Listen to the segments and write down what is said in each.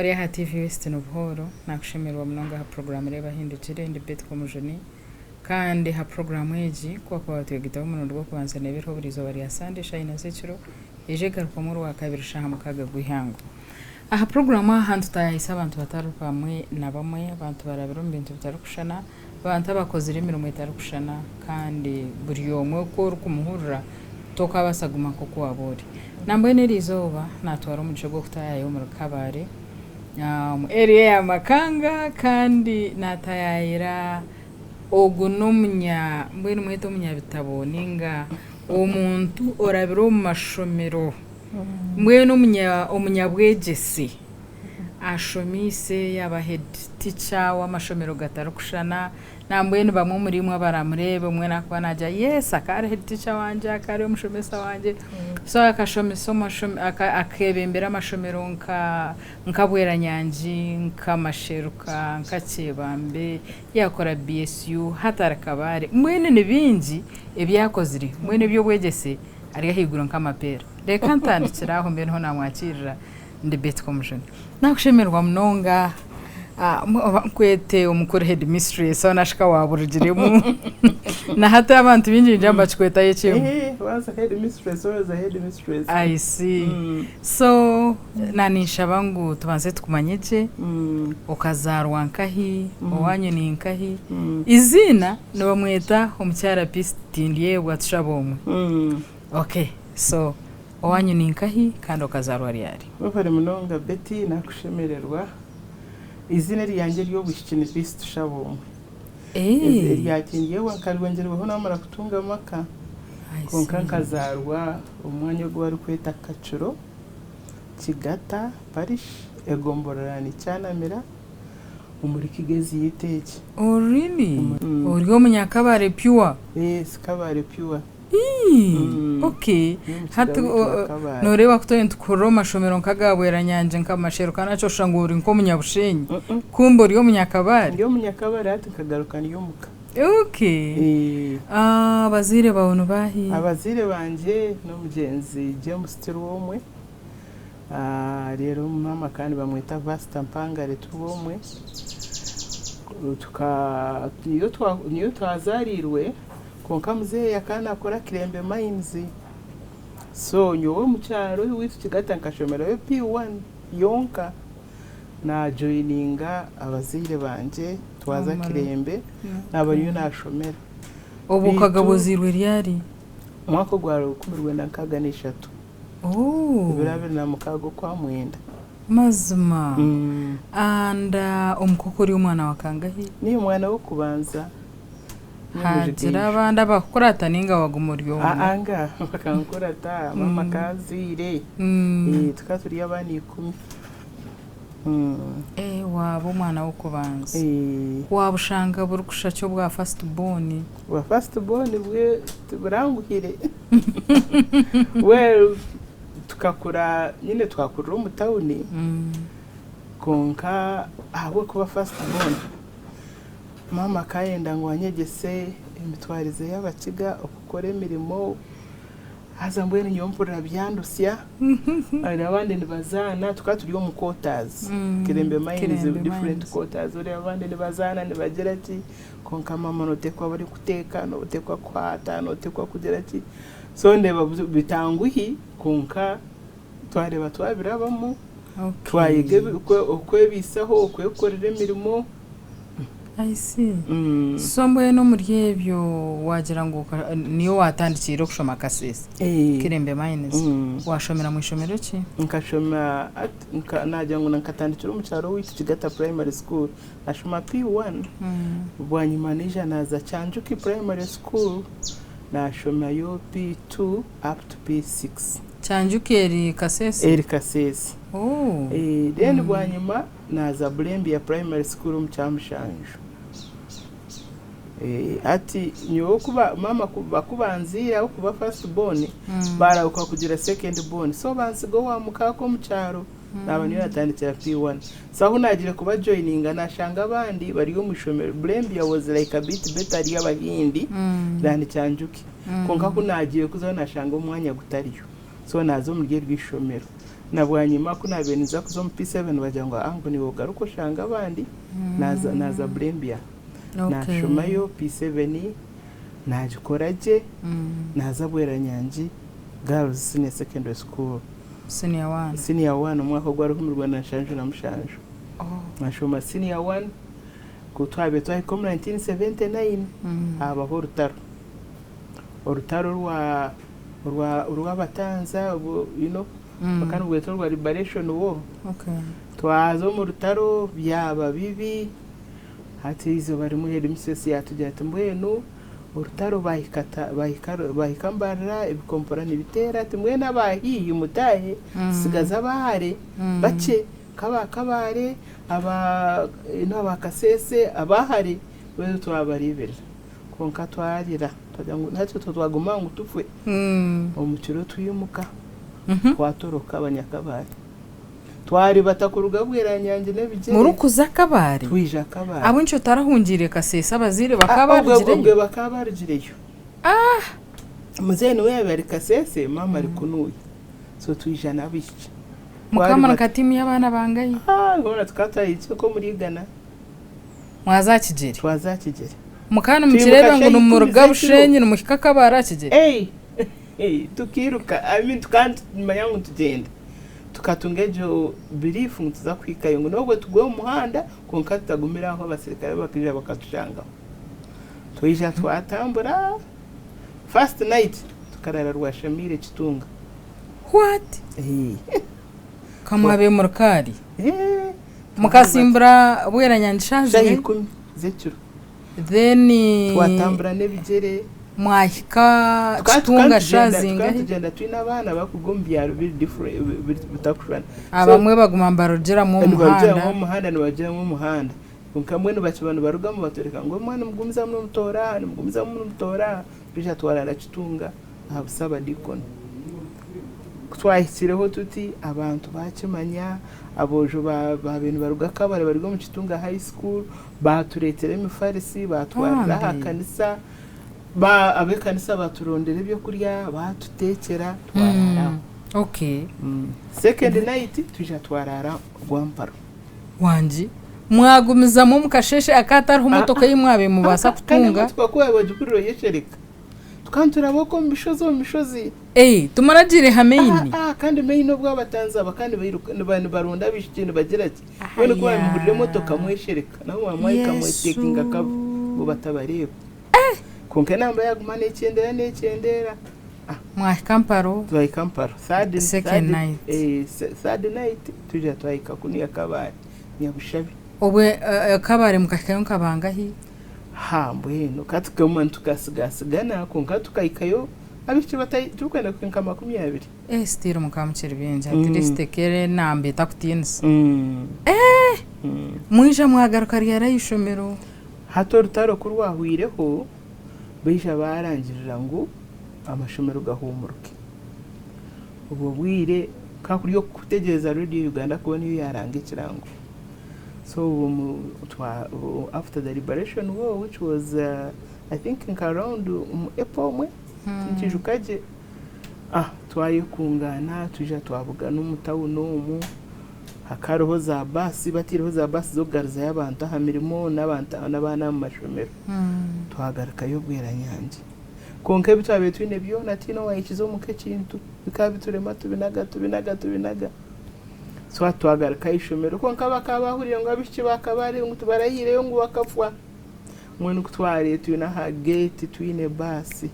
Ori aha TV West Nobuhooro, nakushemererwa munonga aha puroguraamu Reeba Ahindukire, ndi Betty Komujuni kandi aha puroguraamu egi ku wakuba watwegitaho omurundi gw'okubanza neeba eriho buri izooba rya Sande eshaaha ina z'ekiro eija egarukwamu orwakabiri shaaha mukaaga gw'eihangwe. Aha puroguraamu aha nitutaayayisa abantu batari bamwe na bamwe, abantu barabire omu bintu bitarikushushana, abantu abakozire emirimo etarikushushana kandi buri omwe oku orikumuhurira tokaabaasa kuguma nk'oku waaba ori. Nambwenu eri izooba naatwara omugisha ogw'okutaayaaya omuri Kabale omu area ya Makanga kandi naataayaayira ogu n'omunya mbwenu mwete omunyabitabo nainga omuntu orabire omu mashomero mbwenu omunya omunyabwegyese. Ashomiise yaaba head teacher w'amashomero gatarikushushana, nambwenu bamwe omuri imwe abaramureebe omwe nakuba naagira yes akaba ari head teacher wangye, akaba ari omushomesa wangye, so akashomesa omu mashomero, akeebembera amashomero nka nka Bweranyangi, nka Masheruka, nka Kyebambe, yaakora BSU, hati ari Kabale, mbwenu ni bingi ebi akozire, mbwenu eby'obwegyese ari ahaiguru nk'amapeera. Reka ntandikire aho mbe niho naamwakiirira. Ndi Betty Komujuni. Nakushemererwa munonga oba nkwete omukuru headmistress hoona shi ka waburugiremu. Na hati abantu baingi ningira ngu bakikwetayo kimwe. Once headmistress always a headmistress. I see. So na ninshaba ngu tubanze tukumanye gye, okazaarwa nkahi, owaanyu ni nkahi, eiziina nibamweta omukyara Peace Tindyebwa Tushabomwe. Okay, so Owanyu ni nkahi kandi okazaarwa ryari? Webare munonga Betty nakushemererwa. Eiziina eryangye ery'obwishiki ni Peace Tushabomwe. Erya Tindyebwa nkaryongyerwaho namara kutunga amaka kwonka nkazaarwa omu mwanya ogu barikweta Kakiro, Kigata Parish, egomborora ni Kyanamira omuri Kigezi yaitu egi. Oh really? Ori omunyakabare pure? Yes, Kabare pure. Ii, okay. Hati nooreeba ku twaba nitukuhurira omu mashomero nk'aga Bweranyangye nka Masheruka nakyo oshusha ngu ori nk'omunyabushenyi kumbe ori omunyakabaare. Ndi omunyakabaare hati nkagaruka ndi omuka. Okay. Abazaire baawe ni baahi? Abazaire bangye n'omugyenzi James Turwomwe reero maama akaba nibamweta Vasita Mpangare Turwomwe. Niyo twazaariirwe. Kwonka muzeeyi akaba nakora Kirembe Mines so nyowe omu kyaro oweitu Kigata nkashomerayo P1 yonka najoyininga abazaire bangye twaza Kirembe naba niyo nashomera. Obwo okagaba ozairwe ryari? Omwaka ogwa 1963 ebiro 26 okwamwenda. Mazima and omuka okwo ori omwana wa kangahi? Ninye mwana w'okubanza. Haagira abandi abakukurata nainga waguma ori omwe? Anga bakankurata maama akaba azaire tukaba turi abaana ikumi. Waaba omwana w'okubanza waabushanga burikushusha ki obwa first born? Obwa first born bwe tiburanguhire well tukakura nyine twakurira omu tawuni kwonka ahabw'okuba first born Maama akayenda ngu anyegyese emitwarize y'Abakiga, okukora emirimo, haza mbwenu nyowe mpurira byandusya, oreeba abandi nibazaana, tukaba turi omu quarters, Kirembe mines, different quarters, oreeba abandi nibazaana nibagira ki, kwonka maama noteekwa kuba orikuteeka, noteekwa kuhaata, noteekwa kugira ki, so ndeeba bitanguhi kwonka twareeba twabirabamu, twayega okwebaisaho, okwekorera emirimo. I see. So mbwenu omuri ebyo waagira ngu niyo waatandikiire okushoma Kasese, Kirembe Mines, waashomera mu ishomero ki? Nkashoma, naagira ngu nkatandikira omu kyaro owaitu Kigata Primary School, nashoma P1, bwanyima naija naaza Kyanjuki Primary School, naashomayo P2 up to P6. Kyanjuki eri Kasese? Eri Kasese. Then bwanyima Naaza Bulembia Primary School omu Kyamushanju. Hati nyowe kuba maama ku banzaire ahabw'okuba first born, baarahuka kugira second born so bantsiga owa mukaaka omu kyaro naaba niyo naatandikira P1. So ahu naagiire kubajoyininga naashanga abandi bari omu ishomero, Bulembia was like a bit better hariyo Abahindi than Kyanjuki. Kwonka ku naagiire kuzayo naashanga omwanya gutariyo so naaza omuri eryo ishomero. Na bwanyima ku naabaire ninza kuza omu P7 bagira ngu aa ngu niiwe ogaruke oshange abandi, naaza naaza Burembya. Naashomayo P7 naagikora gye, naaza Bweranyangi Girls Senior Secondary School. Senior one. Senior one omwaka ogwa 1977. Naashoma senior one, ku twabaire twahika omu 1979 haabaho orutaro. Orutaro orwa orwa orw'abatanza obu you know bakaba nibarweta orwa liberation war. Twaza omu rutaro byaba bibi, hati eizooba rimwe headmistress yaatugira ati mbwenu orutaro bahika ta bahika bahika Mbarara ebikompora nibiteera ati mbwenu aba haihi mutaahe tutsigaze aba hare bakye nk'aba Kabale, aba aba Kasese aba hare mbwenu twabareeberera. Kwonka twarira twagira ngu hati itwe twaguma aha ngu tufe. Omu kiro twimuka twatoroka Abanyakabare. Twaribata kuruga Bweranyangi n'ebigyere. Murikuza Kabare? Twija Kabare. Ahabw'enki otarahungiire Kasese abazaire bakaba barugireyo? Obwe bakaba barugireyo. Muzeeyi niwe yaabaire ari Kasese, maama ari kunuya. So twija n'abaishiki. Mukaba muri nka tiimu y'abaana bangahi? Hoona tukaba twahikire nk'omuri igana. Mwaza aha kigyere? Twaza aha kigyere. Mukaba nimukireeba ngu nimuruga Bushenyi nimuhika Kabale aha kigyere? Tukairuka, I mean tukaba nitumanya ngu nitugyenda. Tukatunga egyo belief ngu nituza kuhikayo ngu n'obwo tugwe omu muhanda kwonka tutagumire aho abaserukare bakaija bakatushangaho. Twaija twatambura, first night tukaraara Rwashamaire Kitunga. What? Ka mwabaire muri kaari? Mukasimbura Bweranyangi shaaha Shaaha zimwe? ikumi z'ekiro. Then Twatambura n'ebigyere. mwahika Tukaba Kitunga shaaha tukaba zingahi? tugyenda twine abaana barikuruga omu byaro biri different bitakushushana. So Abamwe baguma nibarugiramu omu nibarugiramu muhanda. omu muhanda nibarugiramu omu muhanda. Kwonka mbwenu bakiba nibarugamu batworeka ngu omwana nimugumizamu nimutoora aha, nimugumizamu nimutoora aha. Twija twarara Kitunga aha Busabadiikoni. Ku twahikireho tuti abantu baakimanya, aboojo baabaire nibaruga Kabale bari omu Kitunga High School baatureetera emifarisi baatwarira aha Bambi. kanisa, ab'ekanisa baaturondera ebyokurya baatuteekyera twaraara aho. Okay. Second night twija twaraara Rwamparo. Wangi. Mwagumizamu omu kasheeshe akaatariho motoka ei mwabaire mubaasa Kandi kutunga. emotoka ku waabaire ogihurira oyeshereka. Tukaba nituraba okwo omu mishozi omu mishozi. Ee, timuragiire ha maini? Ah, ah, kandi maini obwo abatanzi aba kandi bairuka niba nibaronda abaishiki nibagira ki? Mbwenu ku mwamuhurira emotoka mweshereka naho mwamwahika mwetekinga cover ngu batabareeba. Kwonka enamba yaaguma neekyendera neekyendera. Ah. Mwahika Mparo. Twahika Mparo. Third, Second third, night. eh, third night twija twahika kunuya Kabale, Nyabushabi. Obwe Kabale mukahikayo nka bangahi? Ha mbwenu ka tukaguma nitugatsigatsigana kwonka tukahikayo abaishiki batari turikwenda kuhika nka 20. Eh still mukaba mukiri baingi at least ekera enamba etakutiinisa. Eh! Mwija mwagaruka ryari aha ishomero? Hati orutaro ku rwahwireho baija baarangirira ngu amashomero gahuumuruke. Obwo bwire ka kuri okutegyereza Radio Uganda kuba niyo yaaranga ekirango. So omu twa after the liberation war which was I think nka around omu April omwe tinkijuka gye, ah twayekungaana twija twabugana omu town omu, hakaba hariho za baasi bataireho za baasi z'okugaruzayo abantu aha mirimo n'abantu n'abaana omu mashomero. Twagarukayo Bweranyangi. Kwonka ebi twabaire twine byona tihaine owaahikize omuka ekintu, bikaba biturema tubinaga tubinaga tubinaga. So hati twagaruka aha ishomero kwonka bakaba bahuriire ngu abaishiki ba Kabale ngu tibarahiireyo ngu bakafwa. Mbwenu ku twareetwire twine aha geeti twine baasi.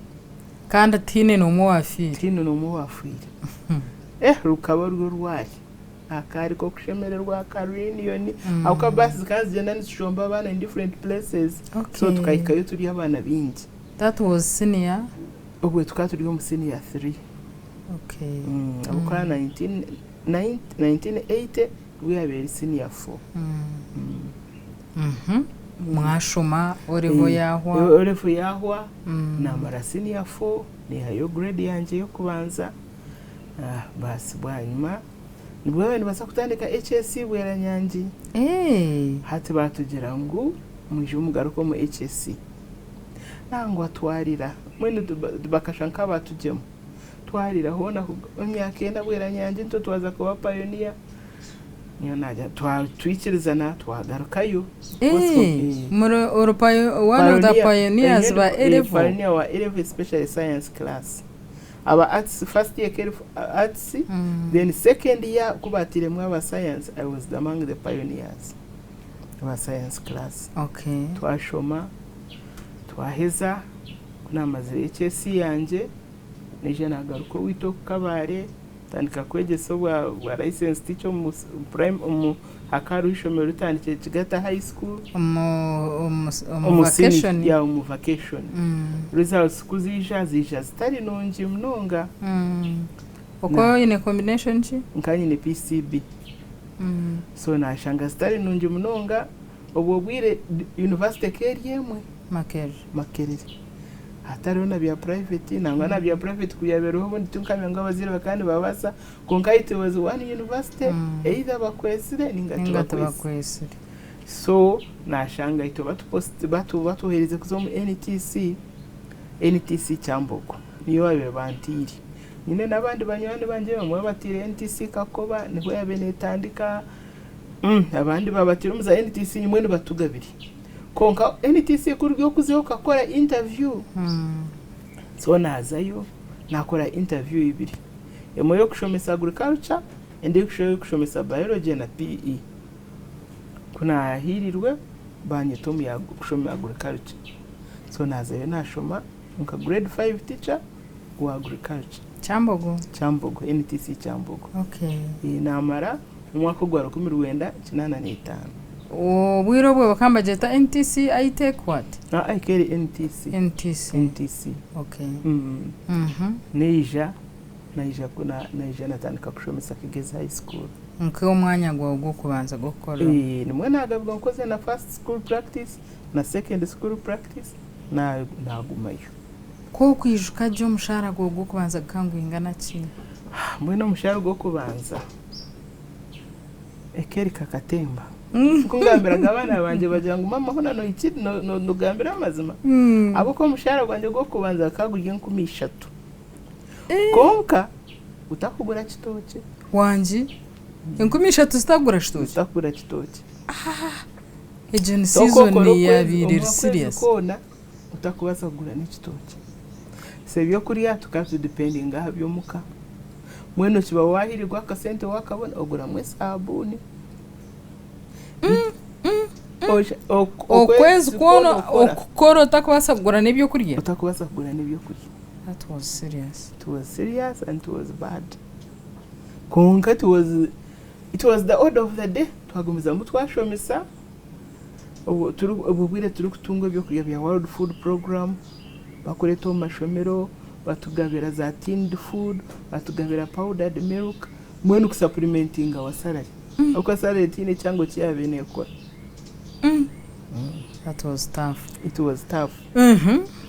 Kandi tihaine n'omwe owaafiire. Tihaine n'omwe owaafiire. Eh rukaba ruri orwari. Akaari k'okushemererwa ka reunion ahabw'okuba baasi zikaba nizigyenda nizishomba abaana in different places. So tukahikayo turi abaana baingi. That was senior? Obwe tukaba turi omu senior three. Okay. Ahabw'okuba 1980 nibwo yaabaire eri senior four. Mwashoma O level yaahwa. O level yaahwa, naamara senior four, naihayo grade yangye y'okubanza, baasi bwanyima nibwo baabaire nibaza kutandika HSC Bweranyangi. Hati baatugira ngu mwije mugaruke omu HSC. Nangwa twarira, mbwenu bakashusha nk'abatugyema. Twarira hoona emyaka ena Bweranyangi nitwe twaza kuba pioneer. Nyowe nagira twikirizana twagarukayo. Eh, muri ori one of the pioneers ba A level. Pioneer wa A level especially science class. Aba arts first year keri arts then second year ku batiremu aba science I was among the pioneers aba science class. Okay. Twashoma twaheza ku namazire HS yangye naija nagaruka owaitu oku Kabale ntandika kwegyesa obwa bwa licence teacher omu prime omu hakaba hariho eishomero ritandikire Kigata high school. Omu omu omu Omu senior vacation. yeah omu vacation. Results ku ziija ziija zitari nungi munonga. Okaba oine combination ki? Nkaba nyine PCB. So nashanga zitari nungi munonga obwo obwire university ekaba eri emwe. Makerere. Makerere. Hatariho na bya private nangwa na bya private ku byabireho obundi tinkamanya ngu abazaire bakaba nibabaasa kwonka it was one university either bakwesire ninga Ninga tibakwesire. tibakwesire. So nashanga itwe batu batu batwoherize kuza omu NTC, NTC Kyambogo niyo babaire bantiire. Nyine n'abandi banywani bangye bamwe babatiire NTC Kakoba nibwo yaabaire neetandika, abandi babatiire omu za NTC mbwenu batugabire. Kwonka NTC ku ori okuzayo okakora interview, so naazayo naakora interview ibiri, emwe y'okushomesa agriculture endiijo ey'okushomesa biology na PE. Ku naahiirirwe baanyeta omu ya kushoma agriculture, so naazayo naashoma nka grade five teacher wa agriculture. Kyambogo? Kyambogo, NTC Kyambogo. Okay. Naamara omwaka ogwa 1985. Obwire obwo bakaba nibagyeta NTC ITEC what? Aa ekaba eri NTC. NTC. NTC. Okay. Naija naija naija natandika kushomesa Kigezi High School. Nk'omwanya gwawe gw'okubanza gw'okukoreramu. Nimwo naagaruka nkoze na first school practice na second school practice naagumayo. Ku okwijuka gye omushaara gwawe gw'okubanza gukaba nigwingana ki? Mbwenu omushaara gw'okubanza ekeri kakatemba. Ku ngambiraga abaana bangye bagira ngu maama hoona nogambira amazima? Ahabw'okuba omushaara gwangye gw'okubanza gukaba guri 3000. Kwonka gutakugura kitookye. Wangi? 3000 zitakugura kitookye? Zitakugura kitookye. Egyo ni season yaabaire eri serious. Koona otakubaasa kugura n'ekitookye. So ebyokurya tukaba tudipendinga aha by'omuka. Mbwenu okiba waahirirwa akasente waakabona oguramu esaabuuni. Okwezi kwona okukora otakubaasa kugura n'ebyokurya? Otakubaasa kugura n'ebyokurya. That was serious. It was serious and it was bad. Kwonka it was, it was the order of the day. Twagumizamu twashomesa. Obwo turi obwo bwire turikutunga ebyokurya bya World Food Program, bakureeta omu mashomero, batugabira za tinned food, batugabira powdered milk, mbwenu ku supplementinga our salary. Ahabw'okuba salary tihaine ekyango eki yaabaire neekora. That was tough. It was tough.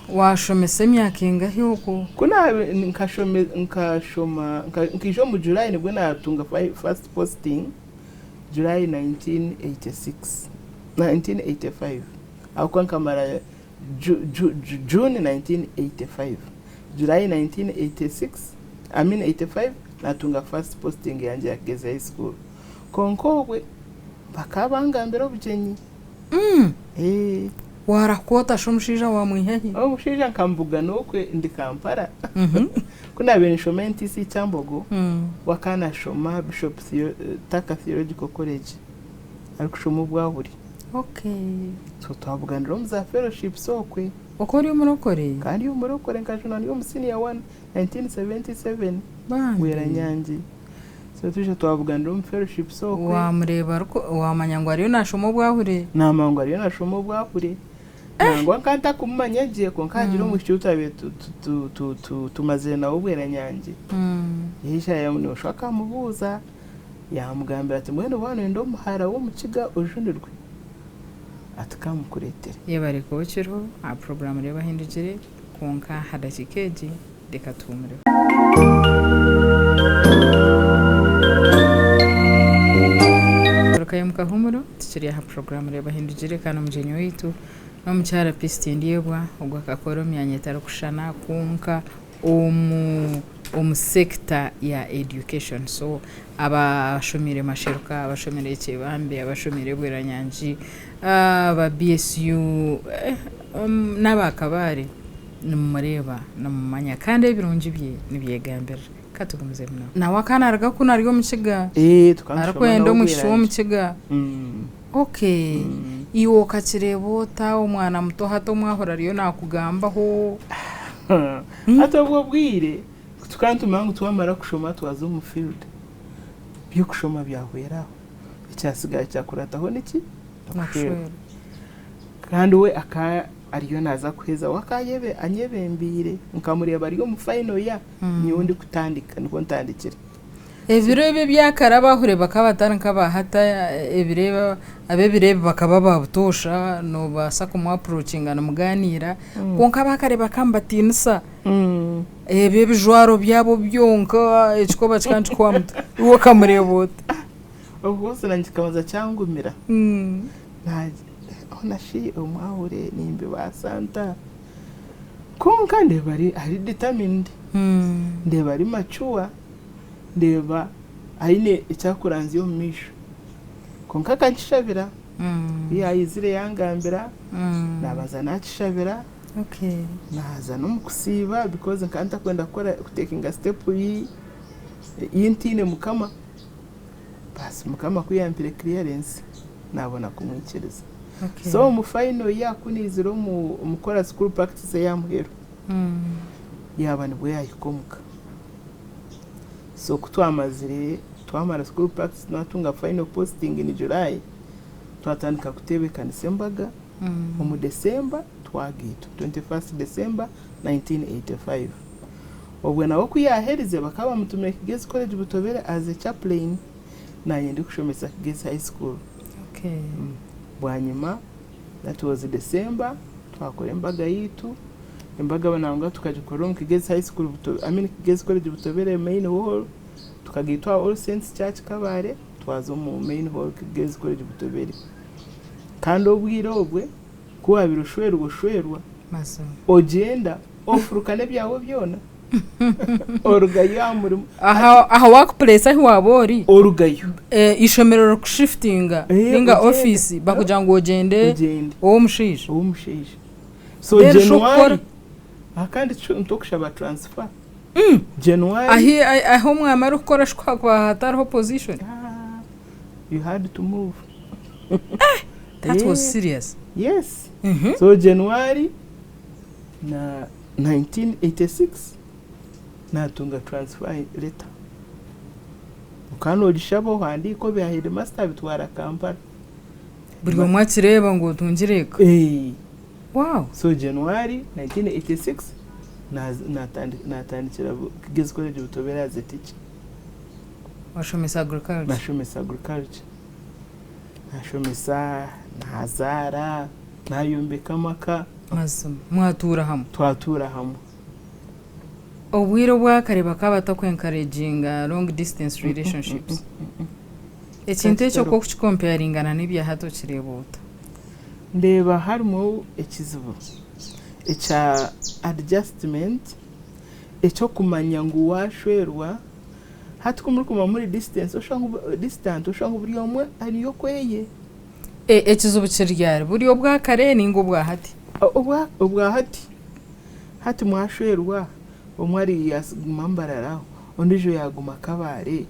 Waashomesa emyaka engahi okwo? Ku naabe nkashome nkashoma nkaija omu July nibwo naatunga first posting. July 1986, 1985 ahabw'okuba nkamara June 1985, July 1986, I mean 85 natunga first posting yangye ya Kigezi High School. Kwonka obwe bakaba bangambira obugyenyi. Eeh. Waarakwota shi omushaija waamwiha hi? Omushaija nkamubugana okwe ndi Kampala. Ku naabaire ninshoma NTC Kyambogo, we akaba naashoma Bishop Tucker Theological College arikushoma obwahuri. So twabuganira omu za fellowships okwe. Okaba ori omurokore? Nkaba ndi omurokore nkajunwa ndi omu senior one 1977 Bambi. Bweranyangi. So twija twabuganira omu fellowships okwe. Waamureeba ariku waamanya ngu ariyo naashoma obwahuri? Naamanya ngu ariyo naashoma obwahuri. Nangwa nkaba ntakumumanya gye kwonka haagira omwishiki ou twabaire tumazire nawe Bweranyangi, yaija noshusha akamubuuza, yaamugambira ati mbwenu waaba nooyenda omuhara w'omukiga ojunirwe, ati kamukureetere. Yebare kuba okiriho aha puroguraamu Reeba Ohindukire, kwonka aha dakiika egi reka tuhuumureho. Tugarukayo omu kahuumuro tukiri aha puroguraamu Reeba Ohindukire kandi omugyenyi waitu n'omukyara Peace Tindyebwa, ogwo akakora omu myanya etarikushushana kwonka. omu omu sector ya education so abashomiire Masheruka, abashomiire Kyebambe, abashomiire Bweranyangi, aba BSU n'aba Kabale nimumureeba nimumumanya kandi ebirungi bye nibyegambirira. Ka tugumizemu nawe. Nawe akaba naaruga kunu ari Omukiga arikwenda omwishiki w'Omukiga. Okay, iwe okakireeba ota omwana muto hati omwahura ariyo naakugambaho? Hati obwo obwire tukaba nitumanya ngu twamara kushoma twaza omu field, eby'okushoma byahwera aho, ekyatsigara kyakurataho niki? Okushwerwa. Kandi we akaba ariyo naaza kuheza, we akaba anyebembeire nkamureeba ari omu final year nyowe ndikutandika nikwo ntandikire. Ebiro ebi ebya kare abahurire bakaba batari nk'aba hati ebiro ebi ab'ebiro ebi bakaba ba butoosha noobaasa kumu approachinga nimugaaniira kwonka aba kare bakaba nibatiinisa ebi ebijwaro byabo byonka ekikoba kikaba nikikuhwa aha mutwe iwe okamureeba ota? Obwo naanye kikabanza kyangumira hoona shi omwahure nimbibaasa nta? Kwonka ndeeba ari determined, ndeeba ari mature, ndeeba aine eki arikuranzya omu maisho. Kwonka akankishabira, ku yaayizire yangambira, naabanza naakishabira, naaza n'omu kusiiba because nkaba ntakwenda kukora kutekinga step ei ntaine Mukama. Baasi Mukama ku yampire clearance, naabona kumwikiriza. So omu final year ku naizire omu kukora school practice ey'aha muheru, yaaba nibwo yaahika omuka. So ku twamazire, twamara school practice naatunga final posting in July, twatandika kuteebekanisa embaga, omu December twagaitwa, 21st December 1985. Obwo nawe ku yaaherize bakaba bamutumire Kigezi College Butobere as a chaplain, naanye ndikushomesa Kigezi High School. Bwanyima that was December twakora embaga yaitu, embaga nangwa tukagikorera omu Kigezi High School I mean Kigezi College Butobere main hall, tukagaitwa aha All Saints Church Kabale twaza omu main hall Kigezi College Butobere. Kandi obwire obwe ku waabaire oshwerwa oshwerwa, ogyenda ofuruka n'ebyawe byona orugayo aha murimo. Aha workplace ahu waaba ori, Orugayo. Eishomero ririkushifitinga ninga Ogyende. ofiisi bakugira ngu ogyende Ogyende. ow'omushaija. Ow'omushaija. So Then shi okukora? January, aha kandi ntokushaba transfer. January. Ahi omwami arikukora shi kuhakuba hatariho position? Ah, you had to move. That was serious. Yes. So January na 1986 natunga transfer letter. Okaba nogishaba ohandiika obiha headmaster abitwara Kampala. Buri omwe akireeba ngu otungire eka. Eh. Wow. So January 1986 natandikira Kigezi College Butobere as a teacher. Washomesa agriculture. Nashomesa agriculture. Nashomesa, nazaara, nayombeka amaka. Mazima. Mwatuura hamwe. Twatuura hamwe. Obwire obwakare bakaba bataku encouraginga long distance relationships. Ekintu ekyo ku okukikompeyaringana n'ebya hati okireeba ota? Ndeeba harimu ekizibu ekya adjustment eky'okumanya ngu waashwerwa hati ku murikuguma muri distance oshusha ngu distant oshusha ngu buri omwe ari okweye. Ekizibu kiri ryari? Buri obwakare ninga obwa hati? Obwa hati. Hati mwashwerwa omwe ari yaaguma Mbarara aho ondiijo yaaguma Kabale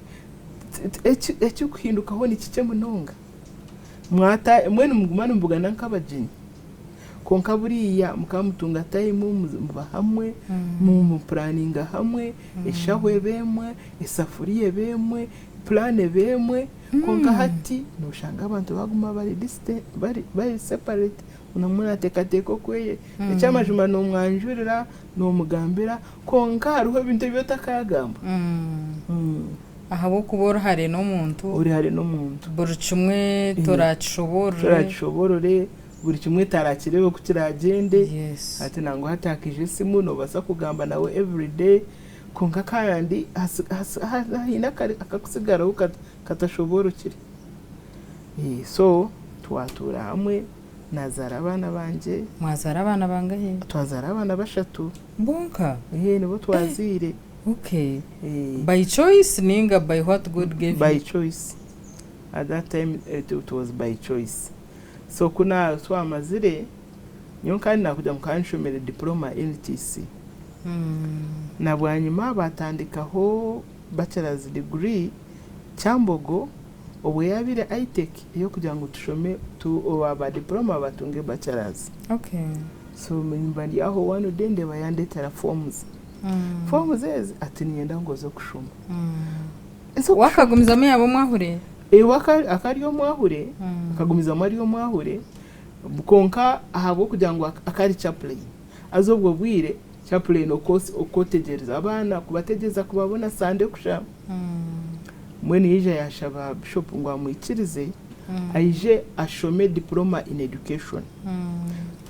ekirikuhindukaho ni kikye munonga. Mwata mbwenu muguma nimubugana nk'abagyenyi kwonka buriya mukaba mutunga time muba hamwe, mupuraninga hamwe, eshaho eba emwe, esafuriya eba emwe, puraani eba emwe kwonka hati noshanga abantu baguma bari distant bari separate buri omwe naateekateeka okweye. Eky'amazima noomwanjurira, noomugambira kwonka hariho ebintu ebi otakaagamba. Ahabw'okuba ori hare n'omuntu. Ori hare n'omuntu. Buri kimwe torakishoboorore. Torakishoboorore, buri kimwe tarakireebe oku kiragyende. Hati nangwa hati hakaija esimu noobaasa kugamba nawe everyday kwonka kandi haine akakutsigaraho katashoboorokire. So twatuura hamwe. Nazaara abaana bangye. Mwazaara abaana bangahi? Twazaara abaana bashatu. Bonka? Ee, nibo twazaire. Okay. By choice ninga by what God gave you? By choice. At that time it was by choice. So ku twamazire, nyowe kandi nakugira ngu nkaba nshomire diploma NTC. Na bwanyima batandikaho bachelor's degree Kyambogo obwe yabaire ITEC eyokugira ngu tushome aba diploma batunge bachelor's. So mba ndi aho one day ndeeba yandetera forms. Forms ezi ati niinyenda ngu oze kushoma. We akagumizamu yaaba omwahure? We akaba ari omwahure, akagumizamu ari omwahure kwonka ahabw'okugira ngu akaba ari chaplain. Haza obwo bwire chaplain okwotegyereza abaana kubategyereza kubabona Sunday kusha. Mbwenu yaija yashaba bishop ngu amwikirize aije ashome diploma in education.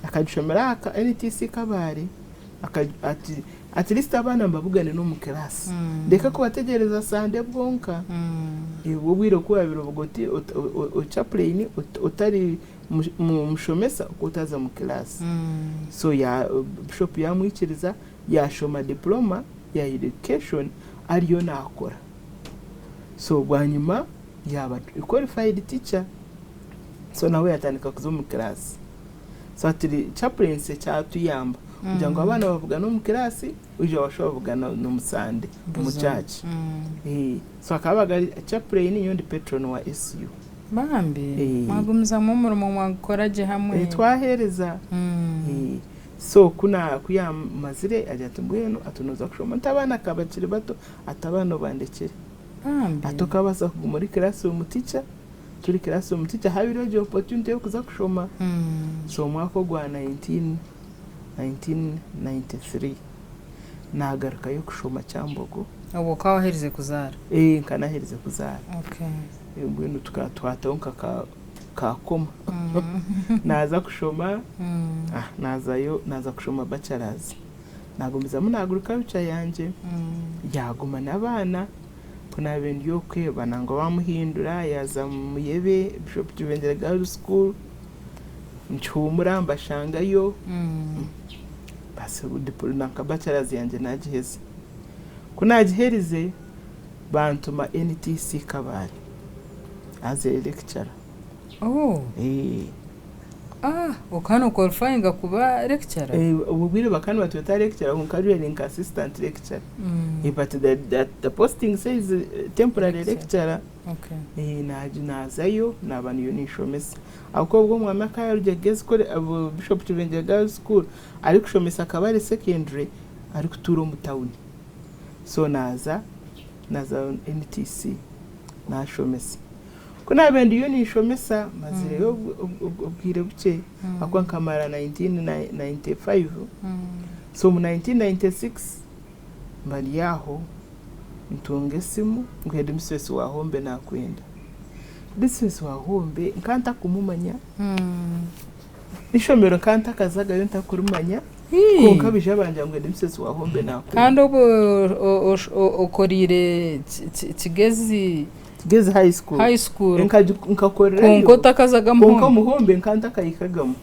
Akagishomera aha NTC Kabale ati at least abaana mbabugane n'omu class ndeke kubategyereza Sunday bwonka. Obwo obwire ku wabaire obuga oti chaplain otari mushomesa okaba otaza mu class. So bishop yamwikiriza yashoma diploma ya education ariyo nakora. So bwanyima yaba qualified teacher so nawe yatandika kuza omu class. So hati chaplaincy kyatuyamba kugira ngu abaana babugane omu class oija washuba babugana n'omu Sunday omu church. So akaba ari chaplain nyowe ndi patron wa SU. Bambi mwagumizamu omurimo mwagukora gye hamwe. Twaheereza. So ku yamazire agira ati mbwenu ati noza kushoma nti abaana ka bakiri bato ati abaana obandekyere. Bambi. Ati okabaasa kuguma ori classroom teacher turi classroom teacher habireho egyo opportunity y'okuza kushoma. So omwaka ogwa 1993 nagarukayo kushoma Kyambogo. Obwo okaba waherize kuzaara? Ee nkaba naherize kuzaara. Mbwenu twataho nka ka koma. Naaza kushoma, naazayo naaza kushoma bachelors. Naagumizamu na agriculture yangye, yaaguma n'abaana. Ku naabaire ndi okwe nangwa baamuhindura yaaza Muyebe Bishop Kibendera Girls School, nkihuumura mbashangayo, baasi nanka bachelors yangye naagiheza. Ku naagiherize bantuma NTC Kabale as a lecturer. Oh. Ah, okaba noqualifyinga kuba lecturer? Obwo bwire bakaba nibatweta lecturer kwonka really nka assistant lecturer. But the posting says temporary lecturer. Okay. Naazayo naaba niyo ninshomesa. Ahabw'okuba obwo omwami akaba yaarugire Girls College, Bishop Kibengye Girls School arikushomesa Kabale Secondary arikutuura omu tawuni. So naaza naaza NTC naashomesa. Ku naabaire ndiyo ninshomesa mazireyo obwire bukye ahabw'okuba nkamara 1995 so omu 1996 mba ndi aho ntunga esimu ngu headmistress wa Hombe naakwenda. Headmistress wa Hombe nkaba ntakumumanya, Eishomero nkaba ntakazagayo ntakurimanya kwonka baija bangira ngu headmistress wa Hombe nakwenda. Kandi obwo okoreire Kigezi Kigezi High School. High School. Nkakorerayo. Kwonka otakazaga Muhombe. Kwonka Muhombe nkaba ntakahikagamu.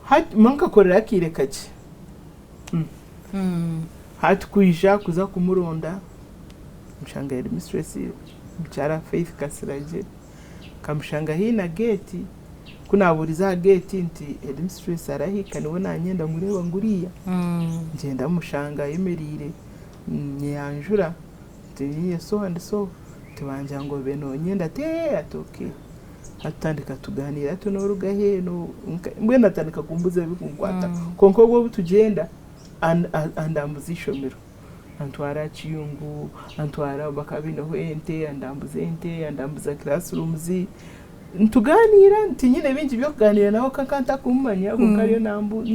Hati nkakorerayo akaire kakye. Hati kwija kuza kumuronda nshanga headmistress mukyara Faith Kasiragye. Nkamushanga haihi na geeti, ku naabuurize aha geeti nti headmistress arahika niwe naanyenda ngu reeba nguriya. Ngyenda mushanga ayemereire, nyeyanjura nti niinye so and so, nti bangira ngu obe noonyenda ati ee ati okay. Atutandika tugaaniira ati nooruga hi, mbwenu atandika kumbuuza ebirikunkwataho. Kwonka obwo obu tugyenda andambuza eishomero. Antwara aha kiyungu, antwara bakaba baineho ente, andambuza ente, andambuza classrooms, nitugaaniira tinyine bingi by'okugaaniira nawe kwonka ntakumumanya kwonka ariyo nambu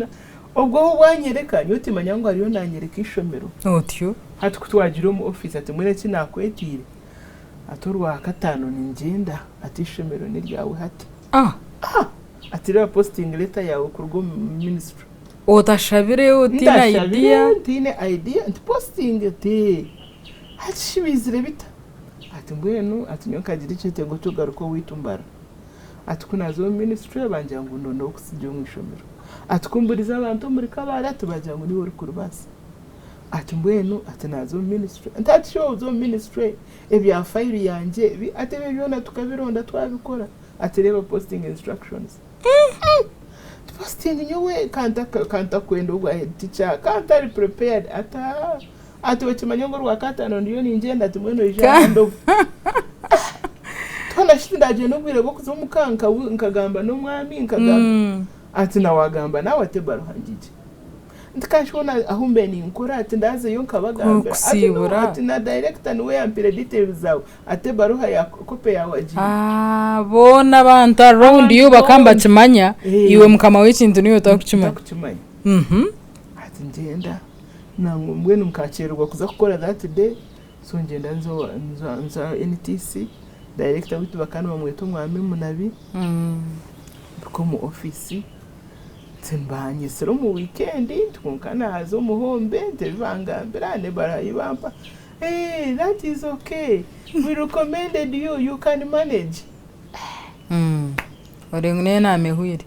obwo obu anyereka nyowe timanya ngu ariyo nanyereka eishomero. Otyo. Hati ku twagiire omu office ati mbwenu eki naakwetiire, ati orwakataano ningyenda, ati eishomero n'eryawe hati. Ah! Ah! Ati reeba posting letter yaawe kuruga omu ministry. Otashabire otiine Ntashabire idea. ntiine idea nti posting ati hati shi biizire bita? Ati mbwenu ati nyowe nkagira ekyetengo ky'okugaruka owaitu Mbarara. Ati ku naaza omu ministry bangira ngu ndonde ow'okutsigira omu ishomero. Ati ku mburize abantu omuri Kabale ati bagira ngu niiwe orikuribaasa. Ati mbwenu ati naaza omu ministry. Nti ati shi oza omu ministry ebya file yangye ebi ati ebyo byona tukabironda twabikora. Ati reeba posting instructions. Nti posting nyowe ka ntakwenda obwa head teacher, ka ntari prepared. Ati haa. Ati okimanye ngu orwakataano ndiyo ningyenda ati mbwenu oije aha handover. Twena shi tindagyenda obwire bw'okuza omuka nkagamba n'omwami nkagamba. Ati na waagamba naawe ati ebaruha ngigye. Nti kandi shi hoona ahu mbaire ninkora ati ndaazeyo nkabagambira. Ati no, Kukusiibura. ati na director niwe yampiire details zaawe ati ebaruha ya copy yaawe agiine. Ah, boona abantu around Abantu you bakaba boona. nibakimanya, Eh. iwe mukama w'ekintu niiwe otarikukimanya. Ntakukimanya. Ati ngyenda. Nangwa mbwenu nkakyererwa kuza kukora that day so ngyenda nza owa nza nza NTC director witu bakaba nibamweta omwami Munabi mpika omu office nti banyetsire omu weekend nti kwonka naaza omu hombe nti ebi bangambira n'ebaruha ei bampa eeh that is okay we recommended you you can manage. Oreeba ngu n'enaama ehweire.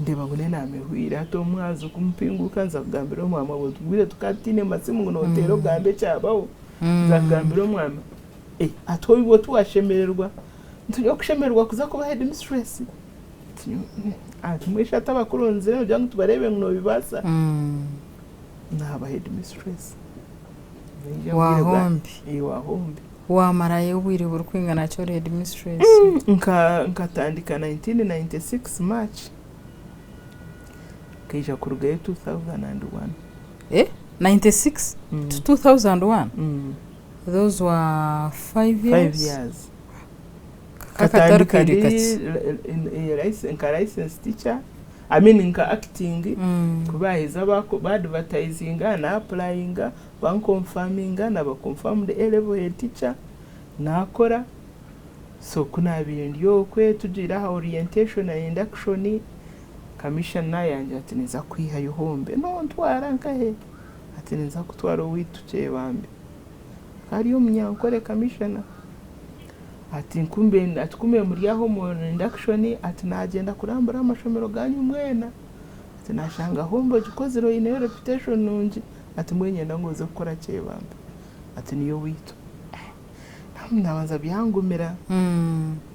Ndeeba ngu n'enaama ehweire. Hati omwazi ku mpinguka nza kugambira omwami obwo obwire tukaba tutaine masimu ngu nooteera ogambe ekyabaho. Nza kugambira omwami, hati obwo tiwashemererwa? Nti nyowe okushemererwa kuza kuba headmistress? Nti mbwenu shi hati abakuronzire noogira ngu tubareebe ngu noobibaasa? Naaba headmistress. Wahombi. Wahombi. Wamarayo obwire burikwingana ki ori headmistress? Nkatandika 1996 March nkaija kurugayo 2001. Eh? 96 to 2001? Those were 5 years? 5 years. Kakatari Nkatandika kaire ndi kakye. nka licensed teacher, I mean nka acting, ku baaheza ba advertisinga na applyinga bankonfaminga naba confirmed A level head teacher nakora so ku nabaire ndi okwe tugiire aha orientation na induction commissioner yangira ati ninza kukwihayo hombe nontwara nkahe? Ati ninza kukutwara owaitu Kyebambe. Akaba ari omunyankore commissioner ati kumbe ati kumbe muri aho omu induction ati nagyenda kurambura amashomero ganyu mwena ati nashanga hombe ogikozire oineyo reputation nungi. Ati mbwenu niinyenda ngu oze kukora Kyebambe. Ati niyo owaitu. Nabanza byangumira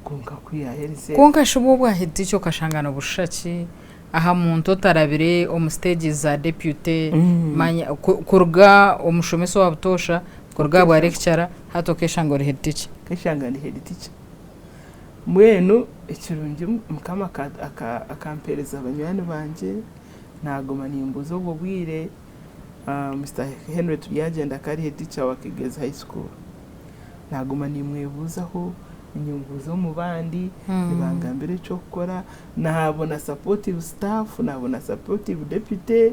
kwonka ku yaaherize. Kwonka shi obwo obwa head teacher okashanga nibushusha ki aha muntu otarabire omu stages za deputy, manya kuruga omushomesa owa butoosha, kuruga aha bwa lecturer, hati okeshanga ori head teacher? Nkeshanga ndi head teacher. Mbwenu ekirungi Mukama akampeereza banywani bangye, naaguma nimbuuza obwo bwire. Mister Henry Turyagyenda akaba ari head teacher wa Kigezi High School. Naguma nimwebuuzaho, ninyunguza omu bandi, nibangambira eky'okukora, naabona supportive staff, naabona supportive deputy,